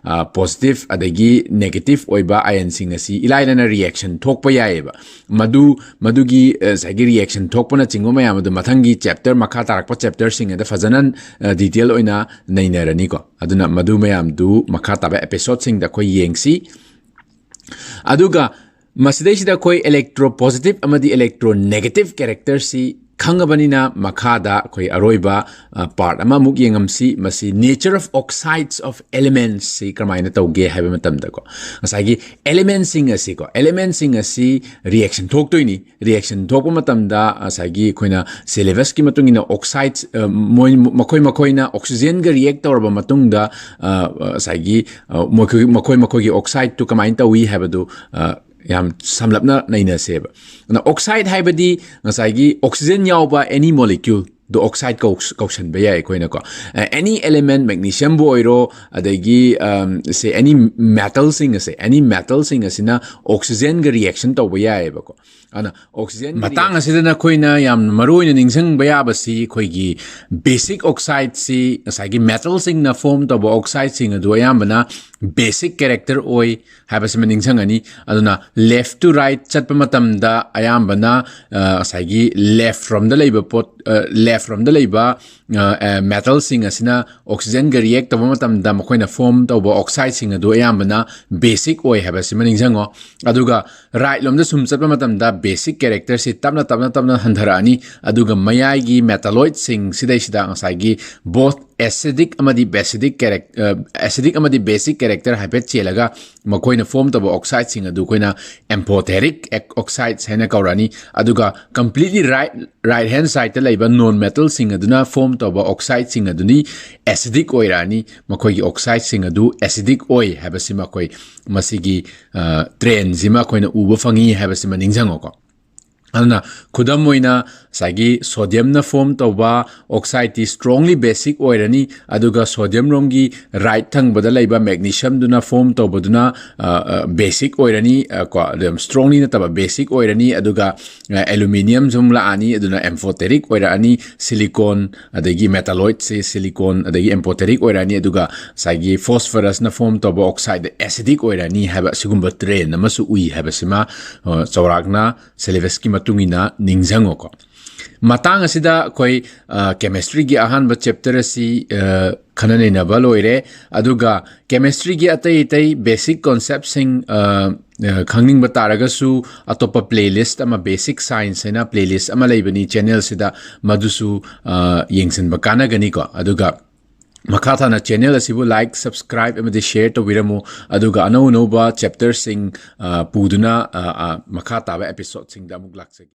ꯄꯣꯖꯤꯇꯤꯚ ꯑꯗꯒꯤ ꯅꯦꯒꯦꯇꯤꯚ ꯑꯣꯏꯕ ꯑꯥꯏꯟꯁꯤꯡ ꯑꯁꯤ ꯏꯂꯥꯏ ꯂꯥꯏꯅ ꯔꯤꯌꯦꯛꯁꯟ ꯊꯣꯛꯄ ꯌꯥꯏꯑꯕ꯫ ꯃꯗꯨ, ꯃꯗꯨꯒꯤ ꯑ, ꯉꯁꯥꯏꯒꯤ ꯔꯤꯌꯦꯛꯁꯟ ꯊꯣꯛꯄꯅꯆꯤꯡꯕ ꯃꯌꯥꯝ ꯑꯗꯨ ꯃꯊꯪꯒꯤ ꯆꯦꯞꯇꯔ, ꯃꯈꯥ ꯇꯥꯔꯛꯄ ꯆꯦꯞꯇꯔꯁꯤꯡ ꯑꯗ ꯐꯖꯅ ꯗꯤꯇꯦꯜ ꯑꯣꯏꯅ ꯅꯩꯅꯔꯅꯤꯀꯣ꯫ ꯑꯗꯨꯅ ꯃꯗꯨ ꯃꯌꯥꯝꯗꯨ ꯃꯈꯥ ꯇꯥꯕ ꯑꯦꯄꯤꯁꯣꯗꯁꯤꯡꯗ ꯑꯩꯈꯣꯏ ꯌꯦꯡꯁꯤ꯫ ꯑꯗꯨꯒ ꯃꯁꯤꯗꯩꯁꯤꯗ ꯑꯩꯈꯣꯏ ꯏꯂꯦꯛꯇ꯭ꯔꯣ ꯄꯣꯖꯤꯇꯤꯚ ꯑꯃꯗꯤ ꯏꯂꯦꯛꯇ꯭ꯔꯣ ꯅꯦꯒꯦꯇꯤꯚ ꯀꯦꯔꯦꯛꯇꯔꯁꯤ ꯈꯪꯉꯕꯅꯤꯅ, ꯃꯈꯥꯗ ꯑꯩꯈꯣꯏ ꯑꯔꯣꯏꯕ ꯄꯥꯔꯠ ꯑꯃꯃꯨꯛ ꯌꯦꯡꯉꯝꯁꯤ꯫ ꯃꯁꯤ nature of oxides of elements ꯁꯤ ꯀꯔꯝꯍꯥꯏꯅ ꯇꯧꯒꯦ ꯍꯥꯏꯕ ꯃꯇꯝꯗꯀꯣ, ꯉꯁꯥꯏꯒꯤ ꯑꯦꯂꯤꯃꯦꯟꯁꯤꯡ ꯑꯁꯤꯀꯣ, ꯑꯦꯂꯤꯃꯦꯟꯁꯤꯡ ꯑꯁꯤ ꯔꯤꯌꯦꯛꯁꯟ ꯊꯣꯛꯇꯣꯏꯅꯤ꯫ ꯔꯤꯌꯦꯛꯁꯟ ꯊꯣꯛꯄ ꯃꯇꯝꯗ ꯉꯁꯥꯏꯒꯤ ꯑꯩꯈꯣꯏꯅ ꯁꯤꯂꯦꯕꯁꯀꯤ ꯃꯇꯨꯡ ꯏꯟꯅ ꯑꯣꯛꯁꯥꯏꯗ, ꯑ, ꯃꯣꯏ, ꯃꯈꯣꯏ ꯃꯈꯣꯏꯅ ꯑꯣꯛꯁꯤꯖꯦꯟꯒ ꯔꯤꯌꯦꯛ ꯇꯧꯔꯕ ꯃꯇꯨꯡꯗ, ꯑ, ꯉꯁꯥꯏꯒꯤ, ꯑ, ꯃꯈꯣꯏ, ꯃꯈꯣꯏ ꯃꯈꯣꯏꯒꯤ ꯑꯣꯛꯁꯥꯏꯗꯇꯨ ꯀꯃꯥꯏꯅ ꯇꯧꯏ ꯍꯥꯏꯕꯗꯨ, ꯑ, ꯌꯥꯝ ꯁꯝꯂꯞꯅ ꯅꯩꯅꯁꯦꯕ꯫ ꯑꯗꯨꯅ ꯑꯣꯛꯁꯥꯏꯗ ꯍꯥꯏꯕꯗꯤ ꯉꯁꯥꯏꯒꯤ ꯑꯣꯛꯁꯤꯖꯦꯟ ꯌꯥꯎꯕ ꯑꯦꯅꯤ ꯃꯣꯂꯤꯀ꯭ꯌꯨꯜꯗꯣ ꯑꯣꯛꯁꯥꯏꯗ ꯀꯧ-, ꯀꯧꯁꯟꯕ ꯌꯥꯏ ꯑꯩꯈꯣꯏꯅꯀꯣ꯫ ꯑꯦꯅꯤ ꯑꯦꯂꯤꯃꯦꯟ, ꯃꯦꯒꯅꯤꯁꯤꯌꯝꯕꯨ ꯑꯣꯏꯔꯣ, ꯑꯗꯒꯤ, ꯑꯝ, ꯁꯦ ꯑꯦꯅꯤ ꯃꯦꯇꯜꯁꯤꯡ ꯑꯁꯦ, ꯑꯦꯅꯤ ꯃꯦꯇꯜꯁꯤꯡ ꯑꯁꯤꯅ ꯑꯣꯛꯁꯤꯖꯦꯟꯒ ꯔꯤꯌꯦꯛꯁꯟ ꯇꯧꯕ ꯌꯥꯏꯑꯕꯀꯣ꯫ ꯑꯗꯨꯅ ꯑꯣꯛꯁꯤꯖꯦꯟ ꯃꯇꯥꯡ ꯑꯁꯤꯗ ꯅꯈꯣꯏꯅ ꯌꯥꯝꯅ ꯃꯔꯨ ꯑꯣꯏꯅ ꯅꯤꯡꯁꯤꯡꯕ ꯌꯥꯕꯁꯤ ꯑꯩꯈꯣꯏꯒꯤ ꯕꯦꯁꯤꯛ ꯑꯣꯛꯁꯥꯏꯗꯁꯤ, ꯉꯁꯥꯏꯒꯤ ꯃꯦꯇꯜꯁꯤꯡꯅ ꯐꯣꯝ ꯇꯧꯕ ꯑꯣꯛꯁꯥꯏꯗꯁꯤꯡ ꯑꯗꯨ ꯑꯌꯥꯝꯕꯅ ꯕꯦꯁꯤꯛ ꯀꯦꯔꯦꯛꯇꯔ ꯑꯣꯏ ꯍꯥꯏꯕꯁꯤꯃ ꯅꯤꯡꯁꯤꯡꯉꯅꯤ꯫ ꯑꯗꯨꯅ left to right ꯆꯠꯄ ꯃꯇꯝꯗ ꯑꯌꯥꯝꯕꯅ, ꯑ, ꯉꯁꯥꯏꯒꯤ ꯂꯦꯐ ꯔꯣꯝꯗ ꯂꯩꯕ ꯄꯣꯠ, ꯑ, ꯂꯦꯐ ꯔꯣꯝꯗ ꯂꯩꯕ, ꯑ, ꯑ, ꯃꯦꯇꯜꯁꯤꯡ ꯑꯁꯤꯅ ꯑꯣꯛꯁꯤꯖꯦꯟꯒ ꯔꯤꯌꯦꯛ ꯇꯧꯕ ꯃꯇꯝꯗ ꯃꯈꯣꯏꯅ ꯐꯣꯝ ꯇꯧꯕ ꯑꯣꯛꯁꯥꯏꯗꯁꯤꯡ ꯑꯗꯨ ꯑꯌꯥꯝꯕꯅ ꯕꯦꯁꯤꯛ ꯑꯣꯏ ꯍꯥꯏꯕꯁꯤꯃ ꯅꯤꯡꯁꯤꯡꯉꯣ꯫ ꯑꯗꯨꯒ ꯔꯥꯏꯠ ꯂꯣꯝꯗ ꯁꯨꯝ ꯆꯠꯄ ꯃꯇꯝꯗ ꯕꯦꯁꯤꯛ ꯀꯦꯔꯦꯛꯇꯔꯁꯤ ꯇꯞꯅ, ꯇꯞꯅ, ꯇꯞꯅ ꯍꯟꯊꯔꯛꯑꯅꯤ꯫ ꯑꯗꯨꯒ ꯃꯌꯥꯏꯒꯤ ꯃꯦꯇꯥꯂꯣꯏꯗꯁꯤꯡ ꯁꯤꯗꯩꯁꯤꯗ ꯉꯁꯥꯏꯒꯤ both acidic ꯑꯃꯗꯤ basic character, acidic ꯑꯃꯗꯤ basic character ꯍꯥꯏꯐꯦꯠ ꯆꯦꯜꯂꯒ ꯃꯈꯣꯏꯅ form ꯇꯧꯕ oxideꯁꯤꯡ ꯑꯗꯨ ꯑꯩꯈꯣꯏꯅ amphoteric oxides ꯍꯥꯏꯅ ꯀꯧꯔꯛꯑꯅꯤ꯫ ꯑꯗꯨꯒ completely right, right hand sideꯇ ꯂꯩꯕ non metalꯁꯤꯡ ꯑꯗꯨꯅ form ꯇꯧꯕ oxideꯁꯤꯡ ꯑꯗꯨꯅꯤ acidic ꯑꯣꯏꯔꯛꯑꯅꯤ꯫ ꯃꯈꯣꯏꯒꯤ oxideꯁꯤꯡ ꯑꯗꯨ acidic ꯑꯣꯏ ꯍꯥꯏꯕꯁꯤꯃ ꯑꯩꯈꯣꯏ ꯃꯁꯤꯒꯤ trendꯁꯤꯃ ꯑꯩꯈꯣꯏꯅ ꯎꯕ ꯐꯪꯉꯤ ꯍꯥꯏꯕꯁꯤꯃ ꯅꯤꯡꯁꯤꯡꯉꯣꯀꯣ꯫ ꯑꯗꯨꯅ ꯈꯨꯗꯝ ꯑꯣꯏꯅ ꯉꯁꯥꯏꯒꯤ sodiumꯅ form ꯇꯧꯕ oxideꯇꯤ strongly basic ꯑꯣꯏꯔꯅꯤ, ꯑꯗꯨꯒ sodiumꯔꯣꯝꯒꯤ right ꯊꯪꯕꯗ ꯂꯩꯕ magnesiumꯗꯨꯅ form ꯇꯧꯕꯗꯨꯅ basic ꯑꯣꯏꯔꯅꯤ꯫ ꯀꯣ, ꯑꯗꯨ ꯌꯥꯝ strongly ꯅꯠꯇꯕ basic ꯑꯣꯏꯔꯅꯤ꯫ ꯑꯗꯨꯒ aluminium ꯁꯨꯝ ꯂꯥꯛꯑꯅꯤ, ꯑꯗꯨꯅ amphoteric ꯑꯣꯏꯔꯛꯑꯅꯤ꯫ Silicon, ꯑꯗꯒꯤ metalloidꯁꯦ silicon ꯑꯗꯒꯤ amphoteric ꯑꯣꯏꯔꯛꯑꯅꯤ꯫ ꯑꯗꯨꯒ ꯉꯁꯥꯏꯒꯤ phosphorusꯅ form ꯇꯧꯕ oxide acidic ꯑꯣꯏꯔꯛꯑꯅꯤ ꯍꯥꯏꯕ ꯑꯁꯤꯒꯨꯝꯕ trend ꯑꯃꯁꯨ ꯎꯏ ꯍꯥꯏꯕꯁꯤꯃ ꯆꯥꯎꯔꯥꯛꯅ syllabusꯀꯤ ꯃꯇꯨꯡ ꯏꯟꯅ ꯅꯤꯡꯁꯤꯡꯉꯣꯀꯣ꯫ ꯃꯇꯥꯡ ꯑꯁꯤꯗ ꯑꯩꯈꯣꯏ chemistryꯒꯤ ꯑꯍꯥꯟꯕ chapter ꯑꯁꯤ ꯈꯟꯅ ꯅꯩꯅꯕ ꯂꯣꯏꯔꯦ꯫ ꯑꯗꯨꯒ chemistryꯒꯤ ꯑꯇꯩ ꯑꯇꯩ basic conceptꯁꯤꯡ ꯈꯪꯅꯤꯡꯕ ꯇꯥꯔꯒꯁꯨ ꯑꯇꯣꯞꯄ playlist ꯑꯃ, basic science ꯍꯥꯏꯅ playlist ꯑꯃ ꯂꯩꯕꯅꯤ channelꯁꯤꯗ, ꯃꯗꯨꯁꯨ ꯌꯦꯡꯁꯤꯟꯕ ꯀꯥꯟꯅꯒꯅꯤꯀꯣ꯫ ꯑꯗꯨꯒ ꯃꯈꯥ ꯇꯥꯅ channel ꯑꯁꯤꯕꯨ like, subscribe ꯑꯃꯗꯤ share ꯇꯧꯕꯤꯔꯝꯃꯨ꯫ ꯑꯗꯨꯒ ꯑꯅꯧ ꯑꯅꯧꯕ chapterꯁꯤꯡ ꯄꯨꯗꯨꯅ ꯃꯈꯥ ꯇꯥꯕ episodeꯁꯤꯡꯗ ꯑꯃꯨꯛ ꯂꯥꯛꯆꯒꯦ꯫